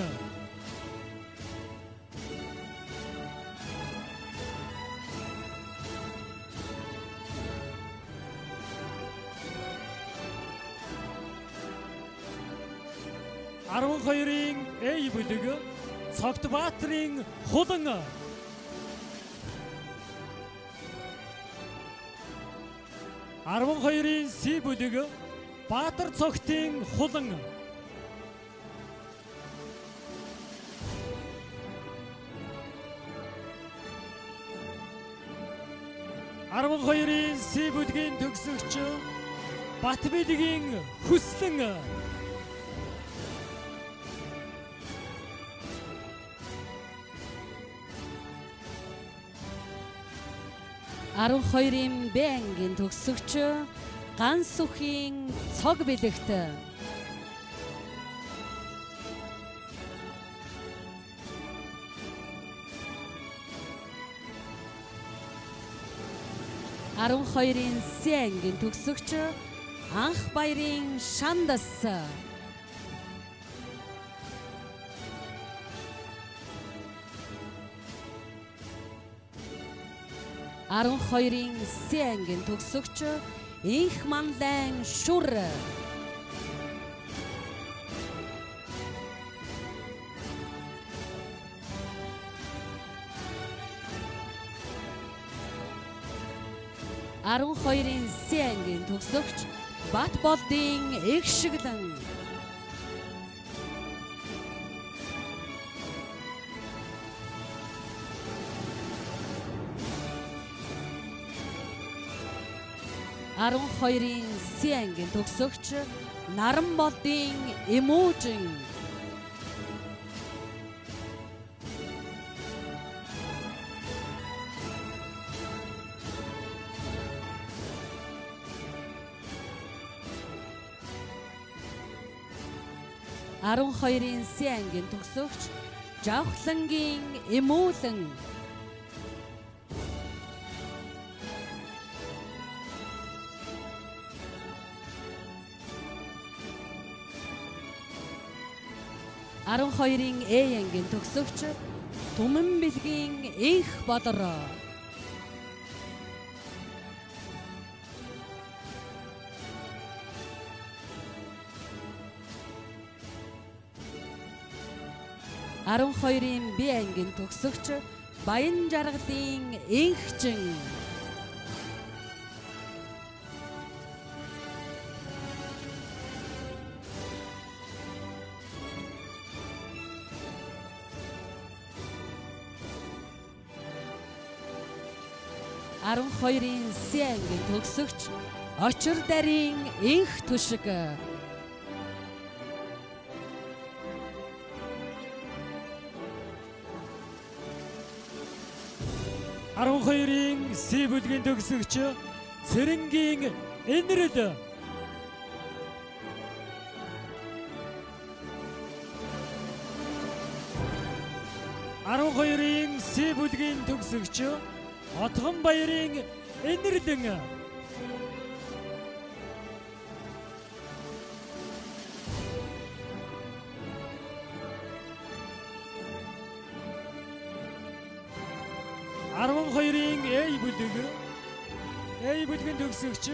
12-ын А бүлэг Цогтбаатарын Хулан. 12-ын С бүлэг Баатар цогтын Хулан. 12-ын С бүлгийн төгсөгч Батбэлгийн Хүслэн. 12-ын Б ангийн төгсөгч Ган сүхийн Цог бэлэгт. 12-ын С ангийн төгсөгч Анх баярын Шандас. 12-ын С ангийн төгсөгч Инх манлайн Шүр. 12-ын С ангийн төгсөгч Батболдын Эгшиглэн. 12-ын С ангийн төгсөгч Наранболдын Эмүүжин. 12-ын С ангийн төгсөгч Жавхлангийн Эмүүлэн. 12-ын Э ангийн төгсөгч Түмэн бэлгийн Энх болор. 12-ын Б ангийн төгсөгч Баян жаргалын Энхчин. 12-ын С ангийн төгсөгч Очир дарийн Энх түшиг. 12-ын С бүлгийн төгсөгч Цэрэнгийн Энэрэл. 12-ын С бүлгийн төгсөгч Отгон баярын Энэрлэн. 12-ын А бүлэг А бүлгийн төгсөгч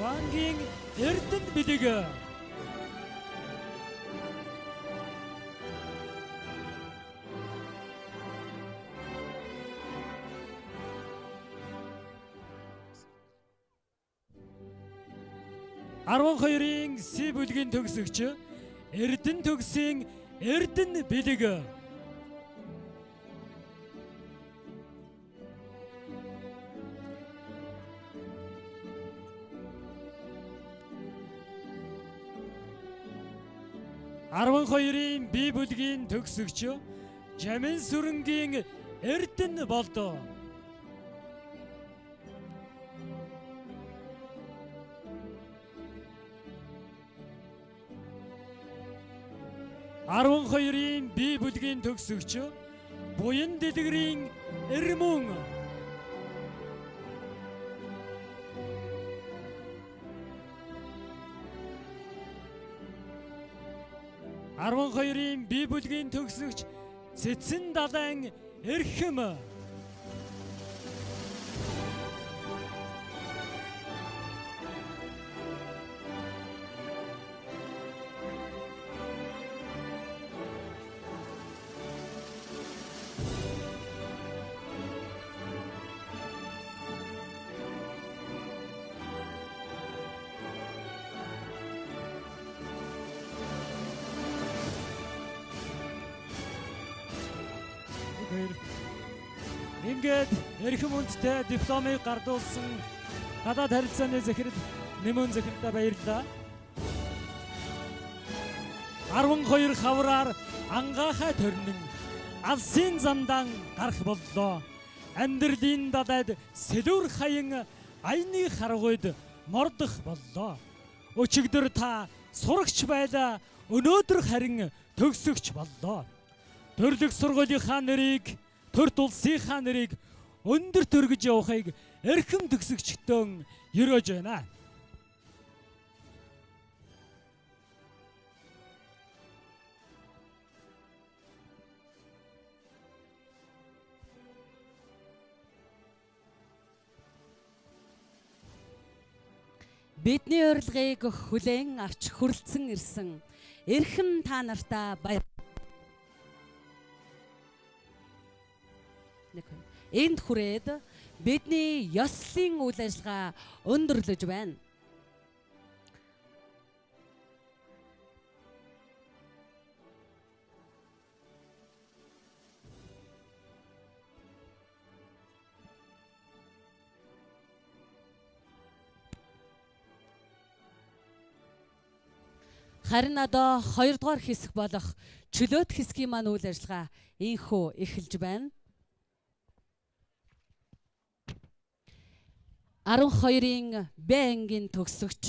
Вангийн Эрдэнэ бэлэг. 12-ын С бүлгийн төгсөгч Эрдэнэ төгсийн Эрдэнэ бэлэг. 12-ын Б бүлгийн төгсөгч Жамин сүрэнгийн Эрдэнэ болдоо. 12-ын Б бүлгийн төгсөгч Буян дэлгэрийн Эрмүн. 12-ын Б бүлгийн төгсөгч Цэцэн далайн Эрхэм. Ингээд эрхэм хүндтэй дипломыг гардуулсан гадаад харилцааны захирал Нэмэн захиралдаа баярлалаа. 12 хавраар ангаахай төрнөн алсын замдаан гарах боллоо. Амьдралын далайд сэлүүр хаян аяны харгуйд мордох боллоо. Өчигдөр та сурагч байлаа, өнөөдөр харин төгсөгч боллоо. Төрлөх сургуулийнхаа нэрийг, төрт улсынхаа нэрийг өндөр төргөж явахыг эрхэм төгсөгчдөн ерөөж байна. Бидний урилгыг хүлээн авч хүрэлцэн ирсэн эрхэм та нартаа баяр. 1 2. Энд хүрээд бидний ёслолын үйл ажиллагаа өндөрлөж байна. Харин одоо 2 дугаар хэсэг болох чөлөөт хэсгийн маань үйл ажиллагаа инхүү эхэлж байна. 12-ын Б ангийн төгсөгч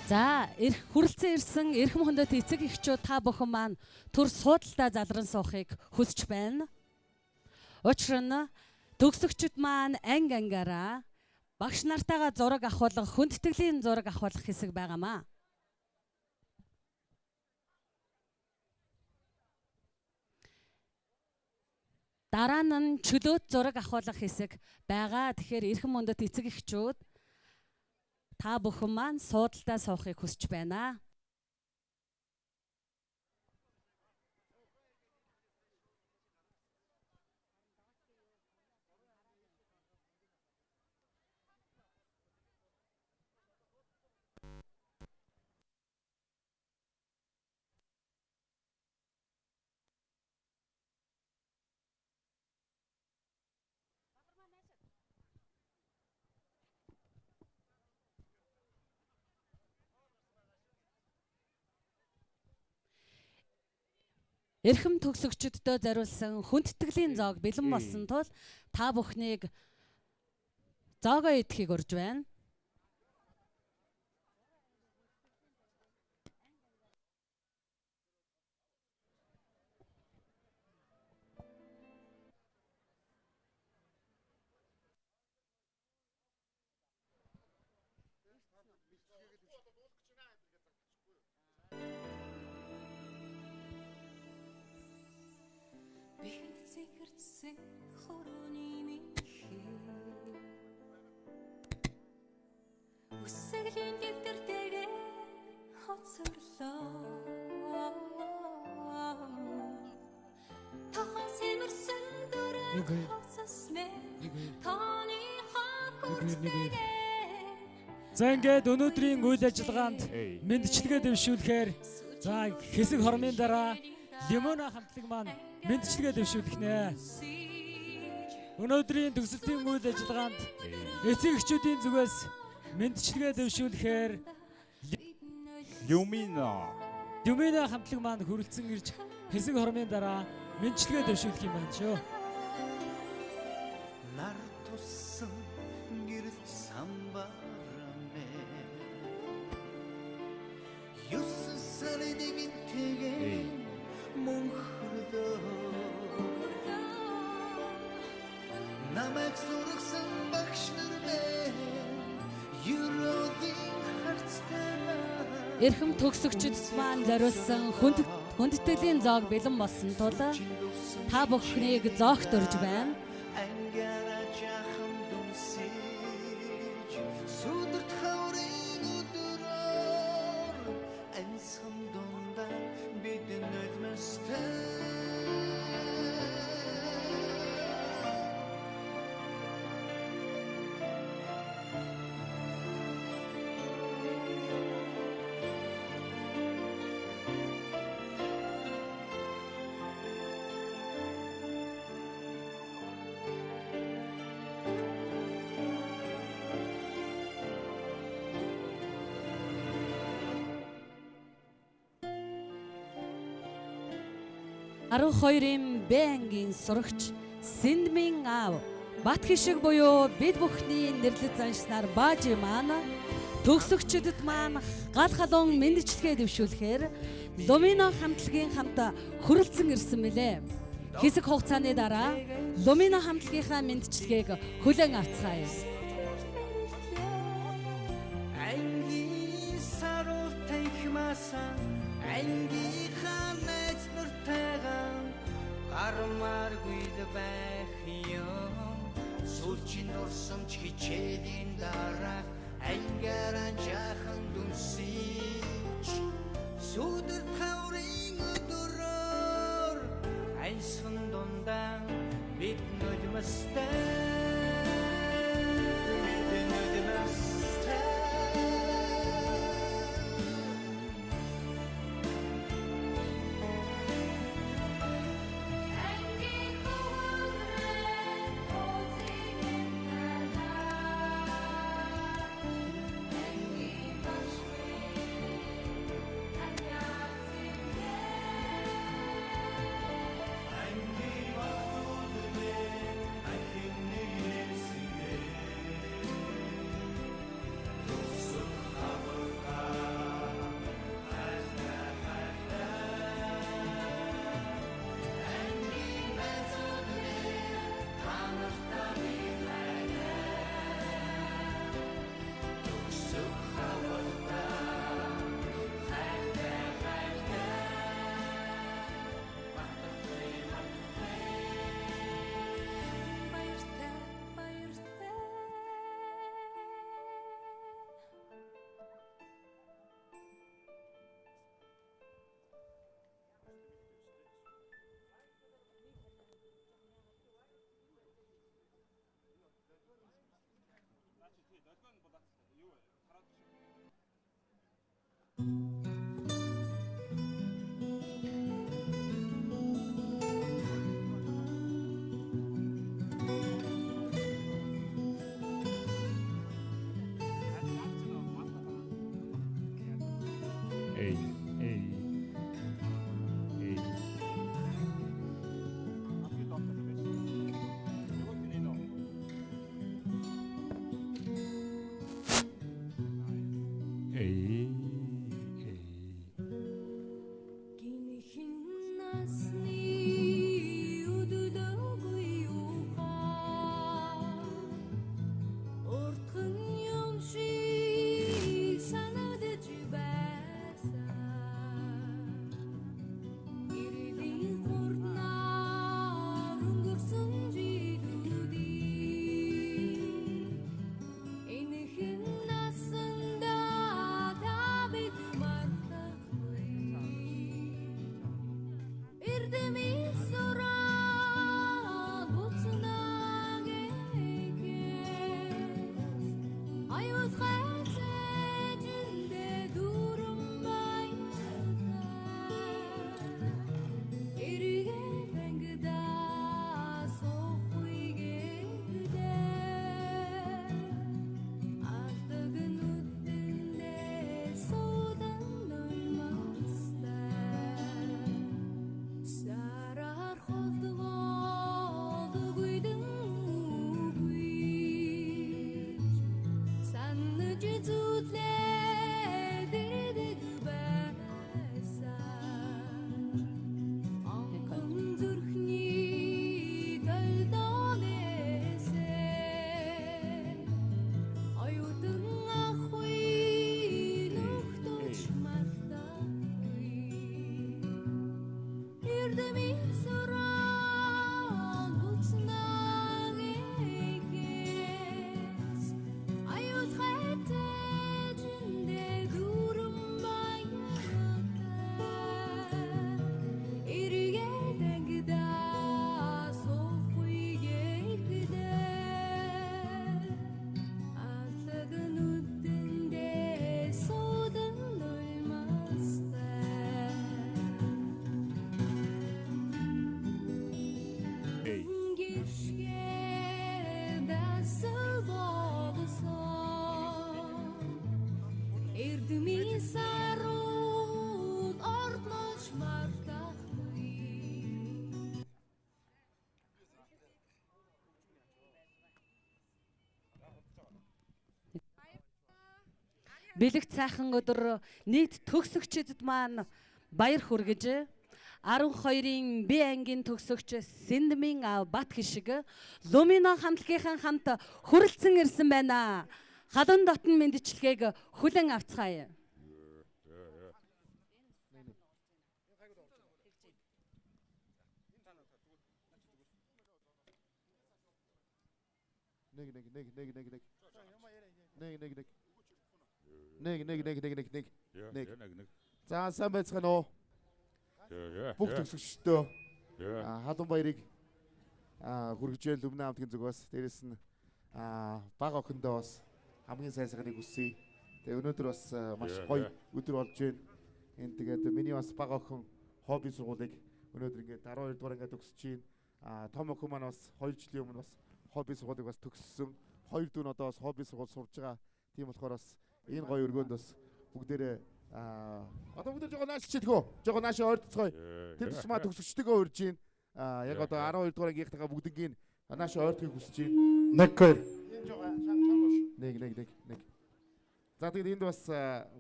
За хүрэлцэн ирсэн эрхэм хүндэт эцэг эхчүүд та бүхэн маань төр суудалдаа залран суухыг хүсэж байна. Учир нь төгсөгчд маань анги ангиараа багш нартайгаа зураг авахулах, хүндэтгэлийн зураг авахулах хэсэг байгаамаа. Дараа нь чөлөөт зураг авахулах хэсэг байгаа. Тэгэхээр эрхэм хүндэт эцэг эхчүүд та бүхэн маань суудалдаа суухыг хүсэж байна. Эрхэм төгсөгчдөд зориулсан хүндэтгэлийн зоог бэлэн болсон тул та бүхнийг зоогоо идэхийг урьж байна. Үсгэлийн дэвтэртэйгээ хоцорлоо. Тохон сэмэрсэн дөрөв хоцосмэ тооны хахүртэйгээ. За ингээд өнөөдрийн үйл ажиллагаанд мэндчилгээ дэвшүүлэхээр за хэсэг хормын дараа Лимона хамтлаг маань мэндчилгээ дэвшүүлэх нэ. Өнөөдрийн төгсөлтийн үйл ажиллагаанд эцэг эхчүүдийн зүгээс мэндчилгээ дэвшүүлэхээр Люмина хамтлаг маань хүрэлцэн ирж хэсэг хормын дараа мэндчилгээ дэвшүүлэх юм байна шүү. Нар туссан гэрэлт самбармэ 9 сарын нэгэнтэйгээ мөнхөрдөө намайг сургасан багш нар бэ Эрхэм төгсөгчд маань зориулсан хүндэтгэлийн зоог бэлэн болсон тул та бүхнийг зоогт урьж байна. Хоёрын Б ангийн сурагч Сэндмийн аав Бат хишиг буюу бид бүхний нэрлэж заншсанаар Баажи маань төгсөгчдөд маань гал халуун мэндчилгээ дэвшүүлэхээр Лумино хамтлагийн хамт хүрэлцэн ирсэн мэлээ. Хэсэг хугацааны дараа Лумина хамтлагийнхаа мэндчилгээг хүлээн авцгаая. Ангийн саруултай хмаасан ангийнхаа найз нартайгаа гармааргүй л байх юм. Сүүлчийн дурсамж хичээлийн дараа ангиараа жаахан дүнсэж сүдэр таврын өдрөөр альсан дундаа бид нулимстай, бид нулимстай. Баяртай, баяртай. Эй, эй. Эй. Эй. Эй. Гинхэн насны өдөлөөгүй ухаан уртхан юм шиг санагдаж байсан. Гэрлийн хурднаар өнгөрсөн жилүүдийг энэхэн насандаа та бид мартахгүй. Эрдэмийн сураад буцнаа гэхээс аюулгай цээжиндээ дүүрэн баяртай эргээд ангидаа суухгүй гэдээ алдаг нүдэндээ суудан нулимстай сараар холдвол үгүйдэн үгүй санаж зүтлээ дэрдэг байсан онгон зүрхний толдоонээсээ оюутан ахгүй нөхдөж мартахгүй. Эрдэмийн сураад буцнаа гэхээс аюулгай цээжиндээ дүүрэн баяртай эргээд ангидаа суухгүй гэдээ алаг нүдэндээ суудан нулимстай. Эй. Гэршгээ дасал болсон эрдмийн саруул орднож мартахгүй. Бэлэгт сайхан өдөр нийт төгсөгчдөд маань баяр хүргэж 12-ын Б ангийн төгсөгч Сэндмийн Бат хишиг Лумино хамтлагийнхан хамт хүрэлцэн ирсэн байна. Халуун дотн мэндчилгээг хүлээн авцгаая. Нэг нэг нэг нэг нэг нэг. Нэг нэг нэг. Нэг нэг нэг нэг нэг нэг. Нэг. Нэг. За сайн байцгаана уу? Бүх төгсөгчдөө халуун баярыг хүргэж байл Люмна хамтгийн зүгээс. Дээрэс нь бага охиндоо бас хамгийн сайн сайхныг хүсье. Тэгээ өнөөдөр бас маш гоё өдөр болж байна. Энд тэгээд миний бас бага охин хобби сургуулийг өнөөдөр ингээд 12 дугаар ангиа төгсөж байна. Том охин маань бас 2 жилийн өмнө бас хобби сургуулийг бас төгссөн. Хоёр дүү нь одоо бас хобби сургууль сурж байгаа. Тийм болохоор бас энэ гоё өргөөнд бас бүгдээрээ одоо бүгдээ жоо нааш чидгөө. Жоо нааш ойртцгоё. Тэр тусмаа төгсөгчдөгөө урьж байна. Яг одоо 12 дугаар ангийнхтайгаа бүгднгийн нааш ойртохыг хүсэж байна. 1 2. 1 1 1 1. За тэгээд энд бас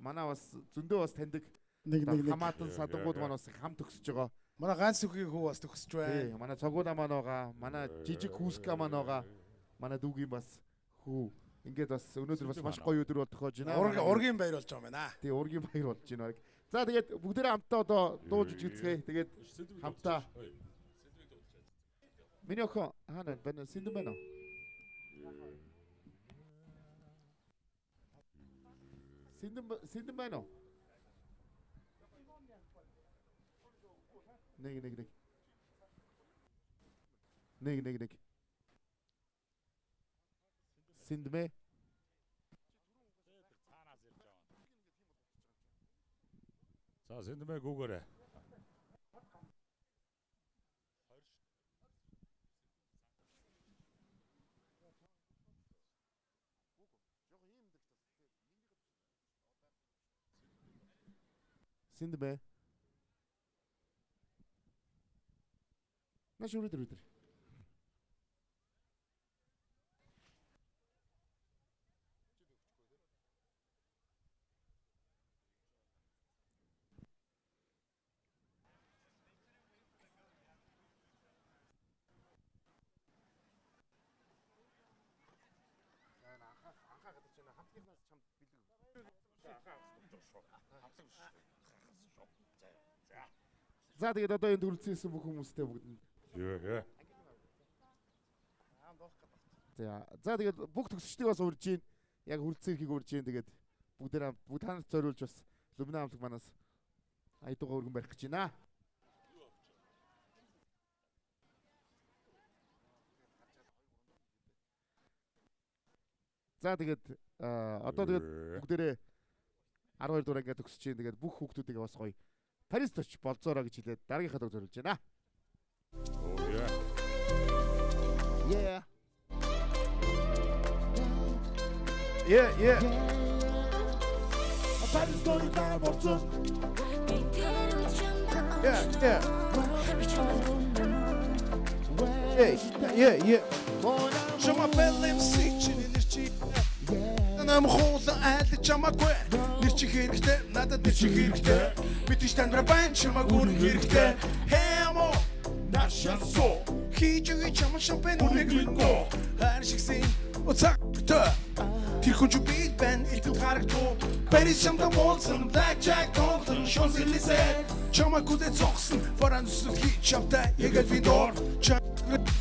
манай бас зөндөө бас таньдаг 1 1 1. Хамаатан садангууд маань бас хам төгсөж байгаа. Манай ганц сүхийн хүү бас төгсөж Тий, байна. манай цогууна маань байгаа. Манай жижиг хүүска маань байгаа. Манай дүүгийн бас хүү. Ингээд бас өнөөдөр бас маш гоё өдөр бол тохиож байна. Ургийн баяр болж байгаа юм байна. Тий, ургийн баяр болж байна. За тэгээд бүгдээрээ хамтдаа одоо дууж үжигцгээе. Тэгээд хамтдаа. Миний охин хаана байна? Сэндэн байна уу? Сэндэн байна уу? 1 1 1. 1 1 1. Сэндмэ. За сэндмэ гүүгээрэй. Сэндмэ. Наш өрөөдөр өдөр. За тэгээд одоо энэ төрөлцсөн ирсэн бүх хүмүүстэй бүгдэнд. За тэгээд бүх төгсөгчдийг бас урьж гин. Яг хүрэлцэн ирэхийг урьж гин. Тэгээд бүгдээр бүгд танарт зориулж бас Люмна хамтлаг манаас аядууга өргөн барих гэж байна. За тэгээд одоо тэгээд бүгдээрээ 12 дугаар ангиа төгсөж чинь тэгээд бүх хүүхдүүдийг бас гоё Парист очиж болзоороо гэж хэлээд дараагийнхаа дог зориулж байна. Yeah. Yeah, yeah. Парист дойдаа болцсон. Yeah, yeah. Hey, yeah, yeah. Je m'appelle MC чиний нэр чи. Нам хуулан айлж чамаагүй. Нэр чи хэрэгтэй, надад нэр чи хэрэгтэй. Мэдээж таньраа байна чамааг үнэн хэрэгтэй. Хэмо нашансо. Хийж өгье чам шампань үнэг мэдгүй. Хайр шигсэн уцагтай. Тэр хүн чи бид байна идэв харагдуу. Парис чамтай уулзсан Black Jack Dalton Шонсэлисэ. Чамааг үдэ цогсон Француз хийж чамтай яг л видор.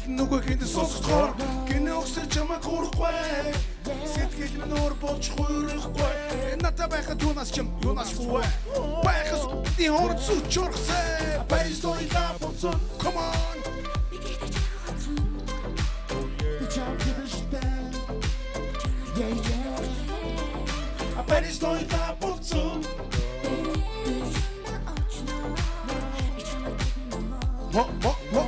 Нөгөө хинт сонсохоор гинэ өгсөл чамайг хурахгүй. Сэтгэл минь өөр болж хуурахгүй. Надад байхад юунаас ч юм юунаас ч үгүй. Байхас ди хорц чорхсэ. Парис дойда болсон. Come on. Би чам гэдэгтэй. Yeah, yeah. Парис дойда болсон. Мо мо мо.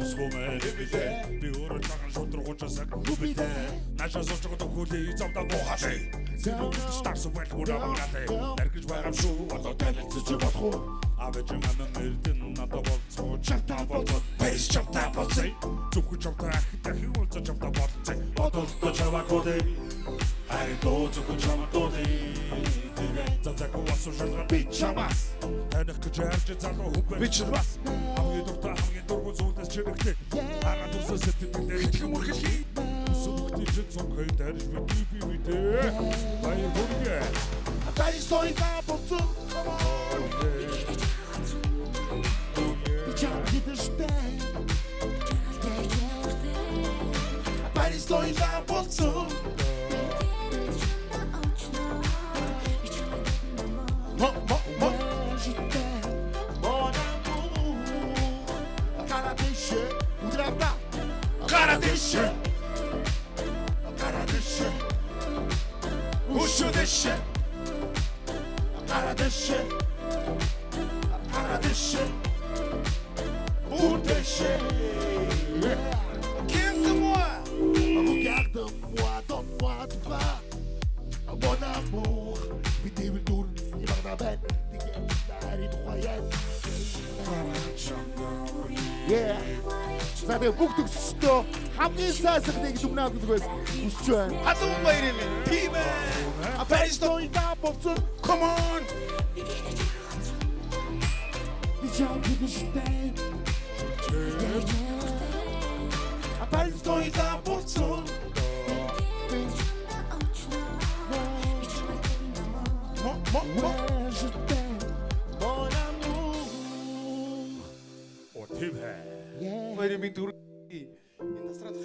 Би өөрөө цагаан шудрагуучаасаа нүбэлээ. Наашаа сууж байгаа хүлээ замдаа буухалээ. Зэрэг старсан байлгуураа багнаалээ. Наргиж байгаа юм шүү одоо танилцж болох уу? Авэж аман эрдэн надад болцоо чамтай болцоо. Парис чамтай болцоо. Зөвхөн чамтай ах дахин уулзах чамтай болцоо. Бодолтой чамайг хүлээ. Харин дуу зөвхөн чамайг дуулъя. Тэгээ Загвар шалгал би чамаас таних гэж харж залуу хүн би чамаас хамгийн дуртай хамгийн дургу зүйлээс чирэгтэй хагаад үсээ сэтгэлдээ итгэм үргэлхий сүмхтий чинь цонхой дайрч би би мэдээ баяр хүргэе. Парис тойлаа болцсон. Come on. Би чамд хэдэртэй. Парис тойлаа болцсон. Мо мо мо. Mon amour. Карадеше. Удрата. Карадеше. Карадеше. Ушудэше. Карадеше. Карадеше. Бүрдэше. Regarde-moi. Regarde-moi, donne-moi du bras. Mon amour. Би дэвэр дүүрэн багнабэн. Yeah. За тэгээ бүх төгсөжтөө хамгийн сайн сайхныг дүмнээ зүгээс хүсэж байна. Халуун баяр юм. Тийм ээ. Парис тойлаа болцсон. Come on. Би чамд хэдэртэй. Парис тойлаа болцсон. Мо мо мо. Je t'aime, mon amour. О тийм ээ. Баяр минь дүр энэ насраад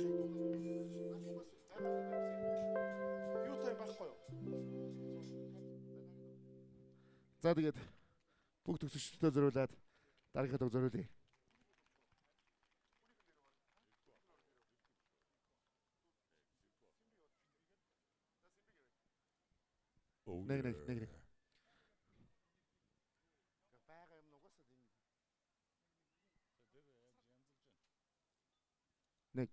юу тань байхгүй юу? За тэгээд бүх төгсөгчдөд зориулаад дараагийнхаа дог зориулъя. Нэг нэг нэг нэг. Нэг.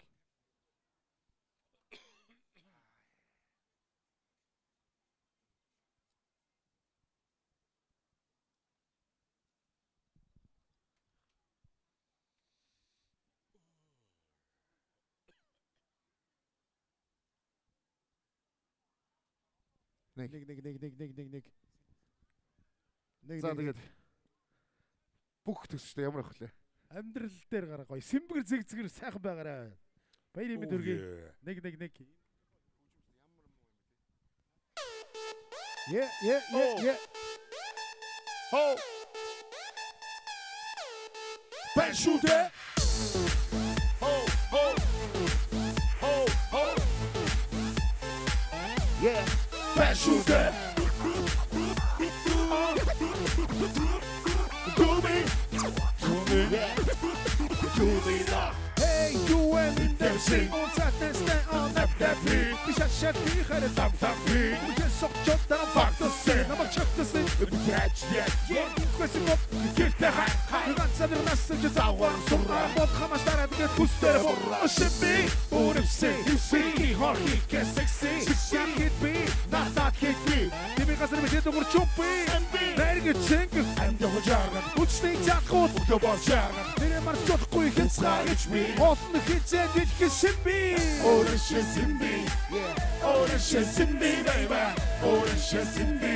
Нэг нэг нэг нэг нэг нэг нэг. Нэг За тэгээд бүх төгсөжтэй ямар ах вүлээ? Амьдрал дээр гараа гоё. Сэмбэгэр зэг зэгэр сайхан байгаарай. Баяр юм төргий. Нэг нэг нэг. Е е е е. Хо. Бэшүдэ. Хо хо. Хо хо. Yeah. Бэшүдэ. Думи. Думи. Думи да. Hey you and them sing on Saturday on that that би шашаад би хараа там там би согчод дараа фактас намайг чагтсан би яаж яа Kwesi мop гэртээ хай ганцаар насаж завгаар сураа бод хамаас дараа тэгээд хүстээр шимби өөрөвсэй хипси хорхи кэсэкси секси би надад хит би би газар би дэд чупи нэрэг чэнг амд хожаагаад үчний залхууд өдөө болжаагаад нэрээ марч чадахгүй хязгаарч би олон хизээ дэлхий шимби өөрөшөө симби өөрөшөө симби baby өөрөшөө симби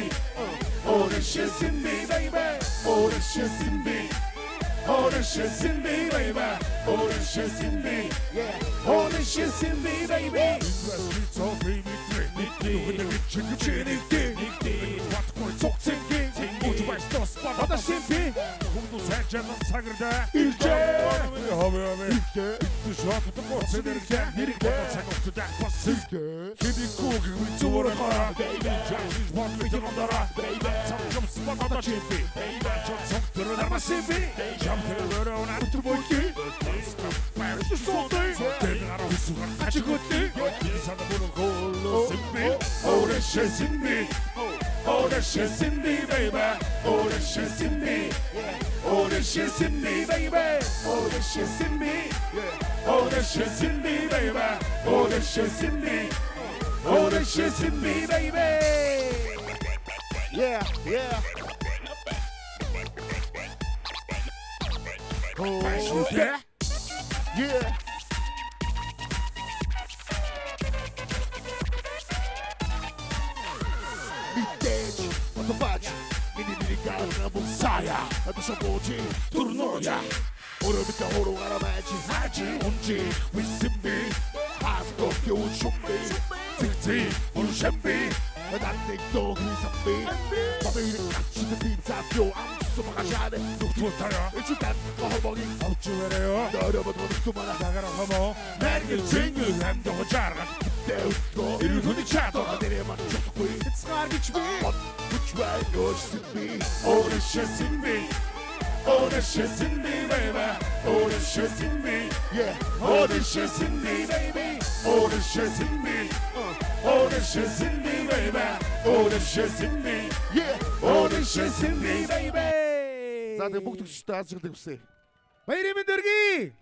өөрөшөө симби baby өөрөшөө симби өөрөшөө симби baby өөрөшөө симби өөрөшөө симби baby Oh, that shit's in me, baby. Oh, that shit's in me. Oh, that shit's in me, baby. Oh, that shit's in me. Oh, that shit's in me, baby. Oh, that shit's in me. Oh, that shit's in me, baby. Yeah, yeah. Oh, yeah. Yeah. Мэдээж одоо бач 야 드셔보지 두루노야 오르비타 호로가라 마지 하지 운지 위스비 하스도 겨우 준비 틱틱 우르 난땡도 기사비 밥을 같이 빈사표 암수 막아샤네 누구타요 일단 허벅이 어찌왜래요 너려봐도 누구마나 나가라 허머 날개 친구 함도고 자라 그때 이루군이 차도 내려만 좋고 It's Which way you're me 오르셨습니 오르셨습니 baby 오르셨습니 yeah 오르셨습니 baby 오르셨습니 오르셨습니 baby 오르셨습니 yeah 오르셨습니 baby За тэгээ бүгд төгсчтэй аз жаргалыг хүсье. Баярын мэнд өргөе.